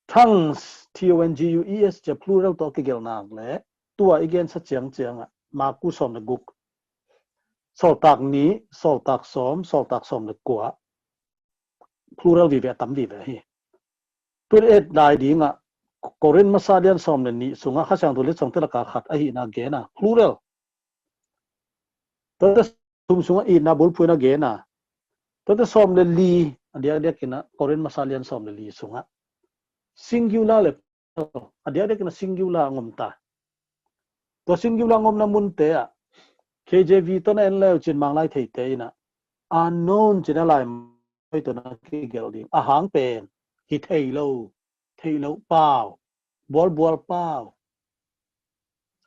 Tongues, T O N G U E S, cia plural tawh a kigelh nak le tua i gensa ciangciang ah Maku sawm le guk, Sawltak nih, Sawltak sawm, Sawltak sawm le kua, plural vive, a tam vive hi. Tun et lai ding ah Korin masa lian sawm le nih sungah Kha Siangtho letsong te laka khat ahihna gen a, plural. Tuate thum sungah itna bulphuhna gen a, tuate sawm le li a diakdiak in a Korin masa lian sawm le li sungah singular le plural a diakdiak in a singular a ngom ta. Tua singular ngomna munte ah K J V tawh na en leu cin Manglai theite in a unknown cin a lai hoi tawh na kigelh ding. A hang pen hi thei lo, theih loh pau, bualbual pau,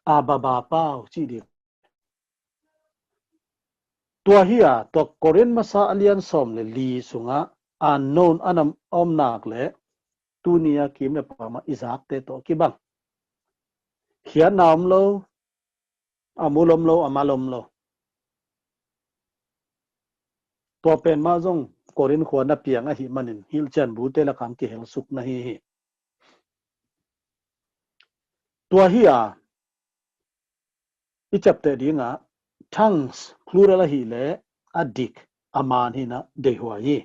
a baba pau cih ding. Tua hi a, tua Korin masa a lian sawm le li sungah unknown a na om nak le tuni a kim le pam ah i zakte tawh kibang. Khiatna om lo, a mul om lo, a mal om lo. Tua pen mah zong Korin khua na piang ahih manin hilhcian bute lakah kihel suk na hi hi. Tua hi a, i ciapteh ding ah tongues plural ahih le a dik, a man hi na deihhuai hi.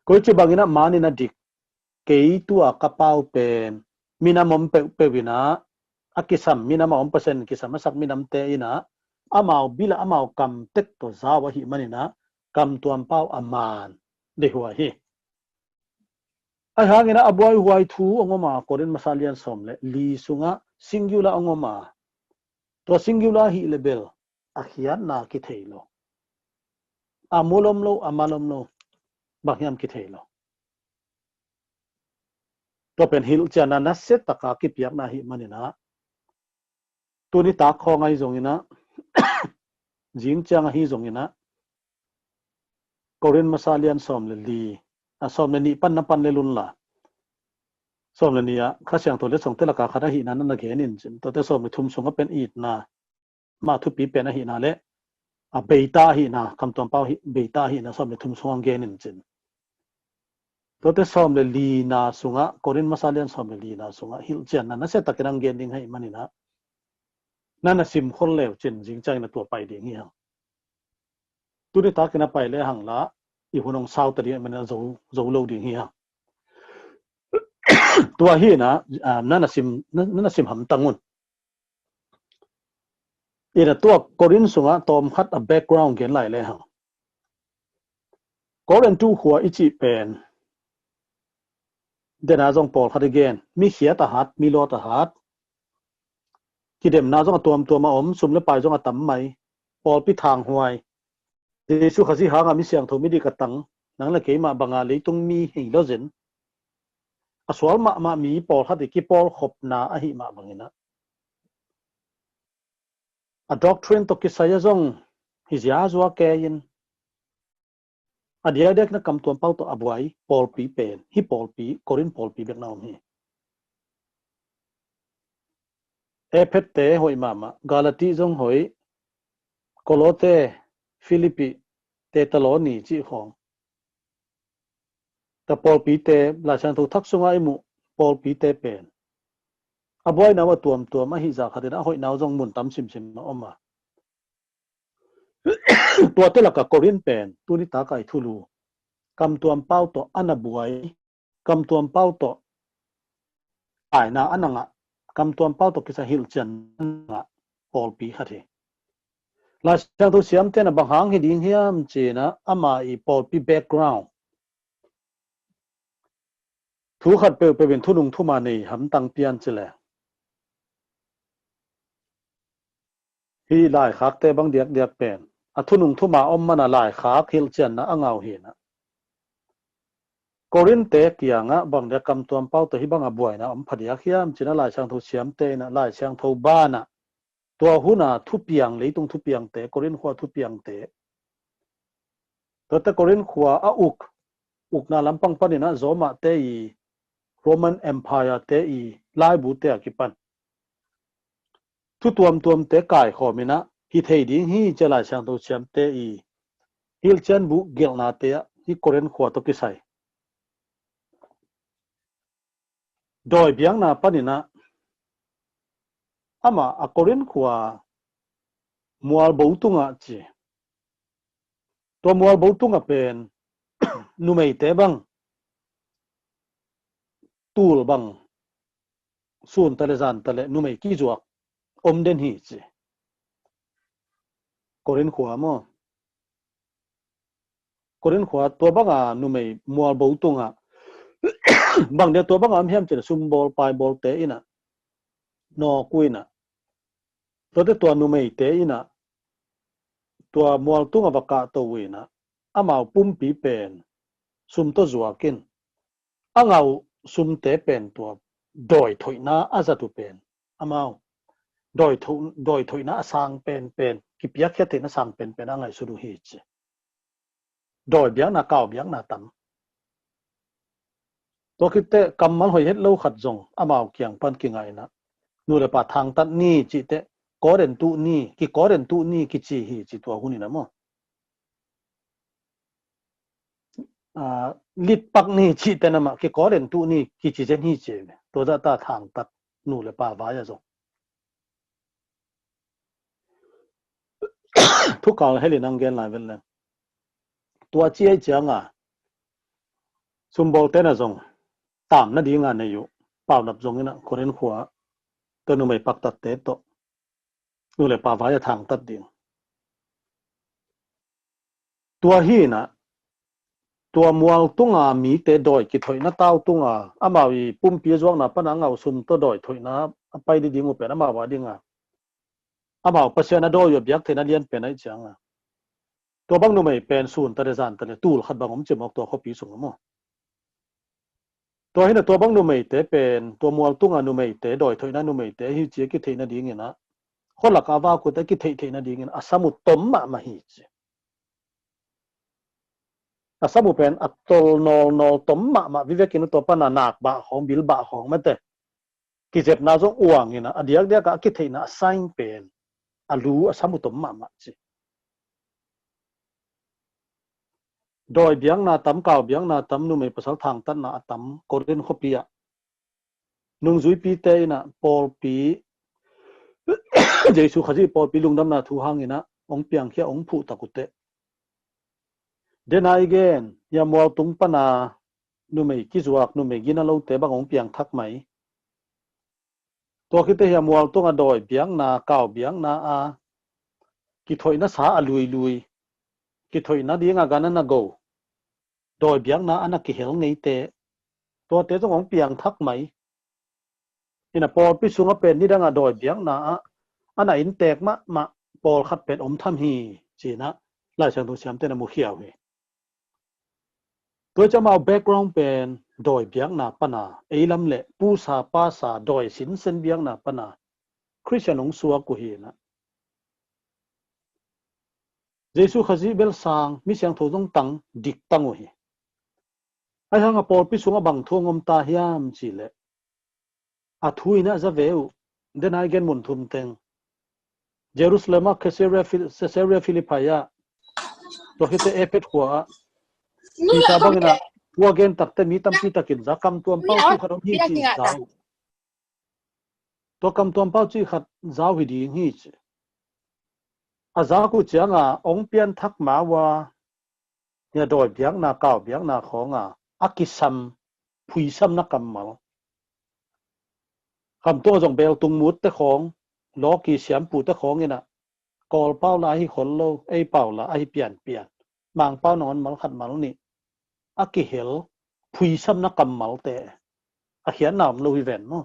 Koici bangin a man in a dik, kei tua ka pau pen minam om peuhpeuh in a, a kisam minam a om, Pasian kisam a sak minamte in a, amau bil ah amau kam tek tawh zau ahih manin a, kam tuam pau a man deihhuai hi. Ahi hangin a buaihuai thu a ngom a, Korin masa lian sawm le li sungah singular a ngom a, tua singular ahih le bel a khiatna kithei lo, a mul om lo, a mal om lo, bang hiam kithei lo. Tua pen hilhcianna nasia taka kipiakna ahih manin a, tuni tak khawng ahi zongin a, zing ciang ahi zongin a, Korin masa lian sawm le li, a, sawm le nih pan na pan le lunla. Sawm le nih ah Kha Siangtho letsong te laka khat ahihna na na gen in cin, tuate sawm le thum sungah pen itna mah thupi pen ahihna le, a, beita ahihna, kam tuam pau hi, beita ahihna sawm le thum sungah gen in cin. Tuate sawm le lina sungah, Korin masa lian sawm le lina sungah hilhcianna nasia takin ang gen ding ahih manin a, na na sim khol leu cin zing ciangin a tua pai ding hi hang. Tuni takin a pai le hang la, i hun hong sau ta ding ahih manin a zo, zo lo ding hi hang. Tua hi na, ah, na na sim, na, na na sim hamtang un. Ina tua Korin sungah tawm khat a background gen lai le hang. Korin tu khua i cih pen, dena zong pawlkhat i gen, mi khiat a hat, mi lawt a hat, kidemna zong a tuamtuam a om, sum le pai zong a tam mai, pawlpi thanghuai, Jesu Khazih hanga mi siangtho midik a tang, nang le keimah banga leitung mi hi lo zin, a sual mahmah mi pawlkhat i kipawlkhopna ahih mah bangin a, a doctrine tawh kisai a zong hi ziazua kei in, a diakdiak na kam tuam pau tawh a buai pawlpi pen, hih pawlpi, Korin pawlpi bek na om hi. Ephete hoih mahmah, Galati zong hoih, Kolote, Filipi, Tetaloni cih khawng. Tua pawlpite, Lai Siangtho thak sungah i muh pawlpite pen a buaina uh a tuamtuam ahih zah khatin a hoihna uh zong mun tam simsim a om a. Tuate lakah Korin pen tuni takah i thulu, kamtuam pau tawh a na buai, kamtuam pau tawh kaina a na ngah, kamtuam pau tawh kisai hilhcian a na ngah pawlpi khat hi. Lai Siangtho siamte na bang hang hi ding hiam cih na, ama i pawlpi background thu khat peuhpeuh in thunung thuma nei hamtang pian ci le. Hih laikhakte bang diakdiak pen a thunung thuma om mana laikhak hilhcianna a ngah uh hi na. Korinte kiangah bang dia kamtuam pau tawh hih banga buaina om phadiak hiam cih na Lai Siangtho siamte in a Lai Siangtho banah tua huna thupiang, leitung thupiangte, Korin khua thupiangte, tuate Korin khua a uk, ukna lampang panin a Roma te i, Roman Empire te i laibute a kipan thu tuamtuamte kaikhawm in a hi thei ding hi ci a Lai Siangtho siamte i hilhcian buh gelhnate ah hih Korin khua tawh kisai dawi biakna panin a, ama a Korin khua mualbo tungah ci. Tua mualbo tungah pen numeite bang, tul bang, sun ta le zan ta le numei kizuak om den hi ci. Korin khua maw? Korin khua tua banga numei mualbo tungah bang dia tua banga om hiam cih na sumbawl paibawlte in a nawk uh in a, tuate tua numeite in a tua mual tungah va kahto uh in a, amau pumpi pen sum tawh zuak in, a ngah uh sumte pen tua dawi thoihna a zat uh pen, amau dawi tho-, dawi thoihna a sang penpen, kipiakkhiat theihna sang penpen a ngaihsut uh hi ci. Dawi biakna, kau biakna tam. Tua khit teh kammal hoih het lo khat zong amau kiang pan kingah in a, nu le pa thangtat ni cih teh, kawden tuh ni, kikawden tuh ni kici hi ci tua hun in a maw. Aa, litpak ni cih teh na mah, kikawden tuh ni kici zen hi ci. Tua zah ta thangtat nu le pa vai a zong. Thukal hel in ang gen lai vel leng. Tua ci ahih cianga sumbawlte na zong tam nadinga nei uh. Paunap zong in a Korin khua tua numei paktatte tawh nu le pa vai a thangtat ding. Tua hi in a, tua mual tunga mite dawi kithoihna tau tunga, amau i pumpi a zuakna pana a ngah uh sum tawh dawi thoihna a pai diding uh pen amau a dinga, amau Pasian a dawi uh a biak theihna lianpen ahih cianga, tua bang numei pen sun ta le zan ta le tul khat bang om ci mawk tua khuapi sung a maw. Tua hi in a tua bang numeite pen, tua mual tunga numeite, dawi thoihna numeite hi ci a kitheih nadingin a, khualak a vak uh teh a kitheih theih nadingin a sam uh tom mahmah hi ci. A sam uh pen a tol nawlnawl tom mahmah, vivekin a tua pana nak bah khawng, bil bah khawng mate kizepna zong uang in a, a diakdiak a kitheihna a sign pen a lu a sam uh tom mahmah ci. Dawi biakna tam, kau biakna tam, numei pasal thangtatna a tam Korin khuapi ah. Nungzuipite in a pawlpi, Jesu Khazih pawlpi lungdamna thu hangin a hong piangkhia, hong phuh tak uh teh, dena i gen hia mual tung pana numei kizuak, numei gina lote bang hong piangthak mai. Tua khit teh hia mual tunga dawi biakna, kau biakna a kithoihna sa a luilui, kithoihna dinga gan a na go, dawi biakna a na kihel ngeite, tuate zong hong piangthak mai. In a pawlpi sungah pen nidanga dawi biakna ah a na inntek mahmah pawlkhat pen om tham hi ci in a Lai Siangtho siamte na mukhia uh hi. Tua hi ciang amau background pen dawi biakna pana, ei lam le pusa pasa dawi sinsen biakna pana Khristian hong suak uh hi in a, Jesu Khazih bel sang, mi siangtho zong tang, dik tang uh hi. Ahi hanga pawlpi sungah bang thu hong om ta hiam cih leh, a thu in a za ve uh. Dena i gen mun thum teng, Jerusalem ah, Caesarea Phil-, Caesarea Philippi ah, tua khit teh Ephet khua ah, Peter bangin a Tua gen takte mi tampi takin za, kamtuam pau cih khat om hi cih za uh. Tua kamtuam pau cih khat za uh hi ding hi ci. A za uh cianga ong pianthak ma ua, nia dawi biakna, kau biakna khawnga a kisam, phuisamna kammal. Kamtuam zong beltung mut te khawng, lawki siampu te khawng ina, Kawl pau la ahi khol lo, ei pau la ahi pianpian, Mang pau nangawn mal khat mal nih a kihel phuisamna kammalte, a khiatna om lo hi ven maw?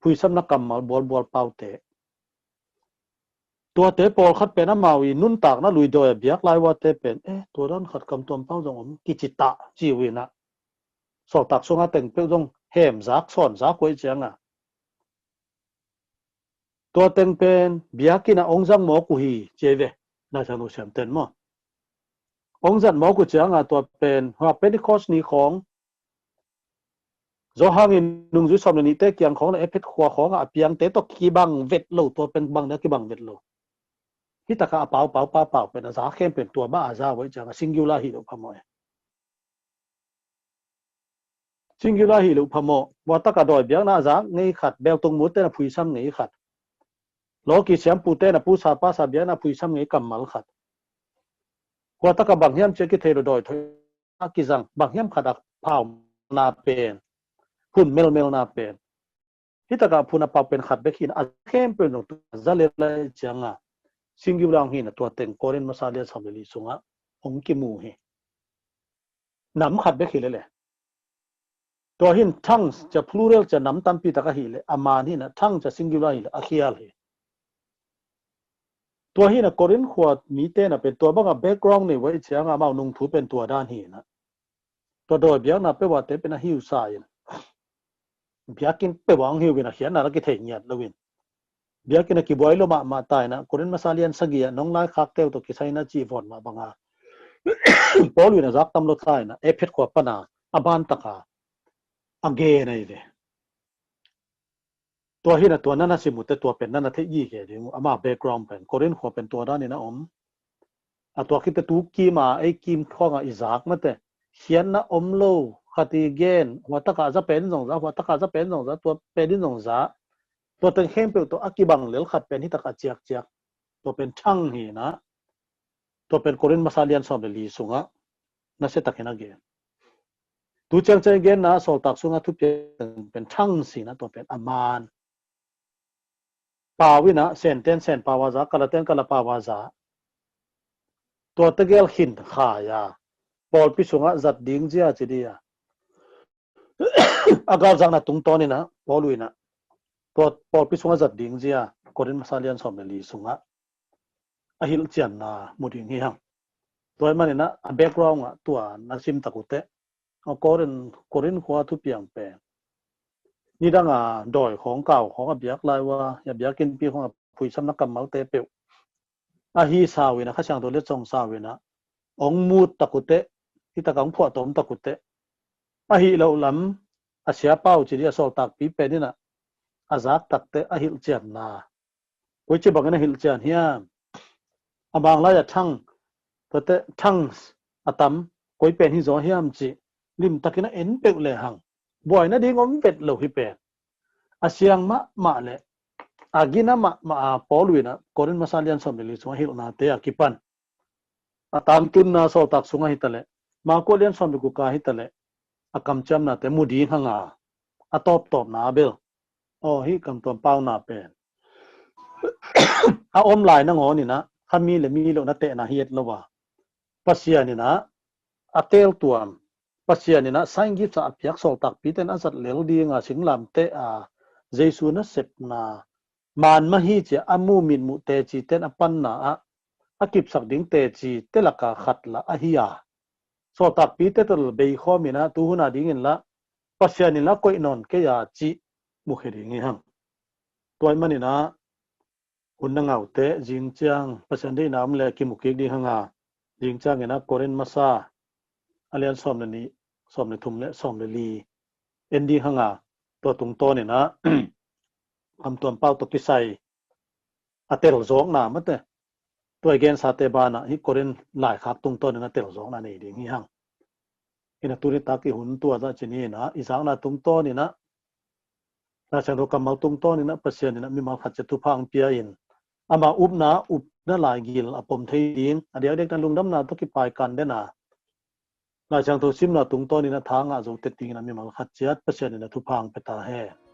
Phuisamna kammal bualbual paute. Tuate pawlkhat pen amau i nuntakna lui dawi a biak lai uate pen, eh, tua dan khat kamtuam pau zong om kici ta ci uh ina, sawltak sunga teng peuh zong hemzak sawnzak uh ei cianga tua teng pen biakinn ah ong zang mawk uh hi ci ei ve. Laisiangtho siamten maw, ong zat mawk uh cianga tua pen hua Pentecost ni khawng, Johan in nungzui sawm le nihte kiang khawng le Ephet khua khawngah a piangte tawh kibang vet lo, tua pen bang nia kibang vet lo. Hitaka a pau pau pau pau pen a za khempeuh tua mah a za uh ei cianga singular hi lo phamawh e. Singular hi lo phamawh. Ua taka dawi biakna a zak ngei khat, beltung mut ten a phuisam ngei khat, lawki siampu ten a pusa pasa biakna phuisam ngei kammal khat. Ua taka bang hiam cia kithei lo dawi thoi a kizang, bang hiam khat a phauna pen, phun melmelna pen. Hitaka phun a pau pen khat bek hi ina, a khempeuh zong tua za le lai cianga singular hi ina, tua teng Korin masa lian sawm le li sungah hong kimu hi. Nam khat bek hi lele. Tua hin tongues cia plural cia nam tampi tak ahi le, a man hi ina, tongues cia singular hi le, a khial hi. Tua hi ina Korin khua mite na pen tua banga background nei uh ei cianga amau nungthu pen tua dan hi ina. Tua dawi biakna peuhte pen a hiusa in, biakinn peuh ang hiu in a khiatna la kithei ngiat lo in, biakinn a kibuai lo mahmah ta ina, Korin masa lian sagih ah nong laikhak teu tawh kisai na cih vawn mah banga Paul in a zak tam lo ta ina, Ephet khua pana a ban taka a gen ahi ve. Tua hi ina tua nana sim uh te tua pen nana theih gige ding uh, ama background pen Korin khua pen tua dan ina om. A tua khit te tu kim a ei kim khawngah i zak mate, khiatna om lo khat i gen, hua taka za pen zong za, hua taka za pen zong za, tua pen in zong za. Tua teng khempeuh tua a kibang lel khat pen hitaka ciakciak, tua pen tongue hi ina. Tua pen Korin masa lian sawm le li sungah nasia takin a gen. Tu ciangciang i genna sawltak sunga thupiang pen tongues hi ina, tua pen a man. Pau ina, Senten Sen pau a za, Kalaten Kala pau a za. Tua tegel khin khai a, pawlpi sungah zat ding zia ci dia a galzakna tungtawn ina Paul ina tua pawlpi sungah zat ding zia Korin masa lian sawm le li sungah a hilhcianna mu ding hi hang. Tua hi man ina a background ah tua na sim tak uh te, a Korin, Korin khua thupiang pen nidanga dawi khawng kau khawng a biak lai ua, a biakinnpi khawng a phuisamna kammalte peuh ahi sau ina, Kha Siangtho le cong sau ina ong mut tak uh te, hitaka ong phuahtawm tak uh te, ahi lo lam a sia pau ci dia sawltakpi pen ina a zak tak te a hilhcianna. Koici bangin a hilhcian hiam? A manglai a tongue, tua te tongues a tam, koi pen hi zaw hiam ci limtakin a en peuh le hang, buaina ding om vet lo hi pen. A siang mahmah le a gina mahmah a Paul ina Korin masa lian sawm le li sungah hilhnate a kipan a tangtunna sawltak sungah hi ta le, Marko lian sawm le guk a hi ta le, a kamciamnate mu ding hanga, a tawptawpna a bel, aw, hih kamtuam pauna pen a om lai nangawn ina kha mi le mi lo na tehna hi et lo a, Pasian ina a teltuam, Pasian ina sign gifts a piak sawltakpiten a zat lel dinga singlamteh a Jesu nasepna man mah hi cia a mu mitmuh teciten a panna ah a kipsak ding tecite laka khat lah ahi a, sawltakpite tawh beikhawm ina tuhuna dingin lah Pasian in lah koih nawn kei a cih mukhia ding hi hang. Tua hi man ina hun na ngaute zingciang Pasian deihna om le kimu kik ding hanga, zingciang ina Korin masa a lian sawm le nih, sawm le thum le sawm le li en ding hanga, tua tungtawn ina kamtuam pau tawh kisai a telzawkna mate, tua i gensate banah hih Korin laikhak tungtawn ina telzawkna nei ding hi hang. Ina tuni tak i hun tua zah ci-in ah, i zakna tungtawn inah, Laisiangtho kammal tungtawn inah Pasian inah mimal khat ciat thupha hong pia in, ama upna, upna laigil a pom thei ding, a diakdiakna lungdamna tawh kipaikan den a, Laisiangtho simna tungtawn inah tha ngah zo teh ding inah mimal khat ciat Pasian inah thupha hong pia ta hen.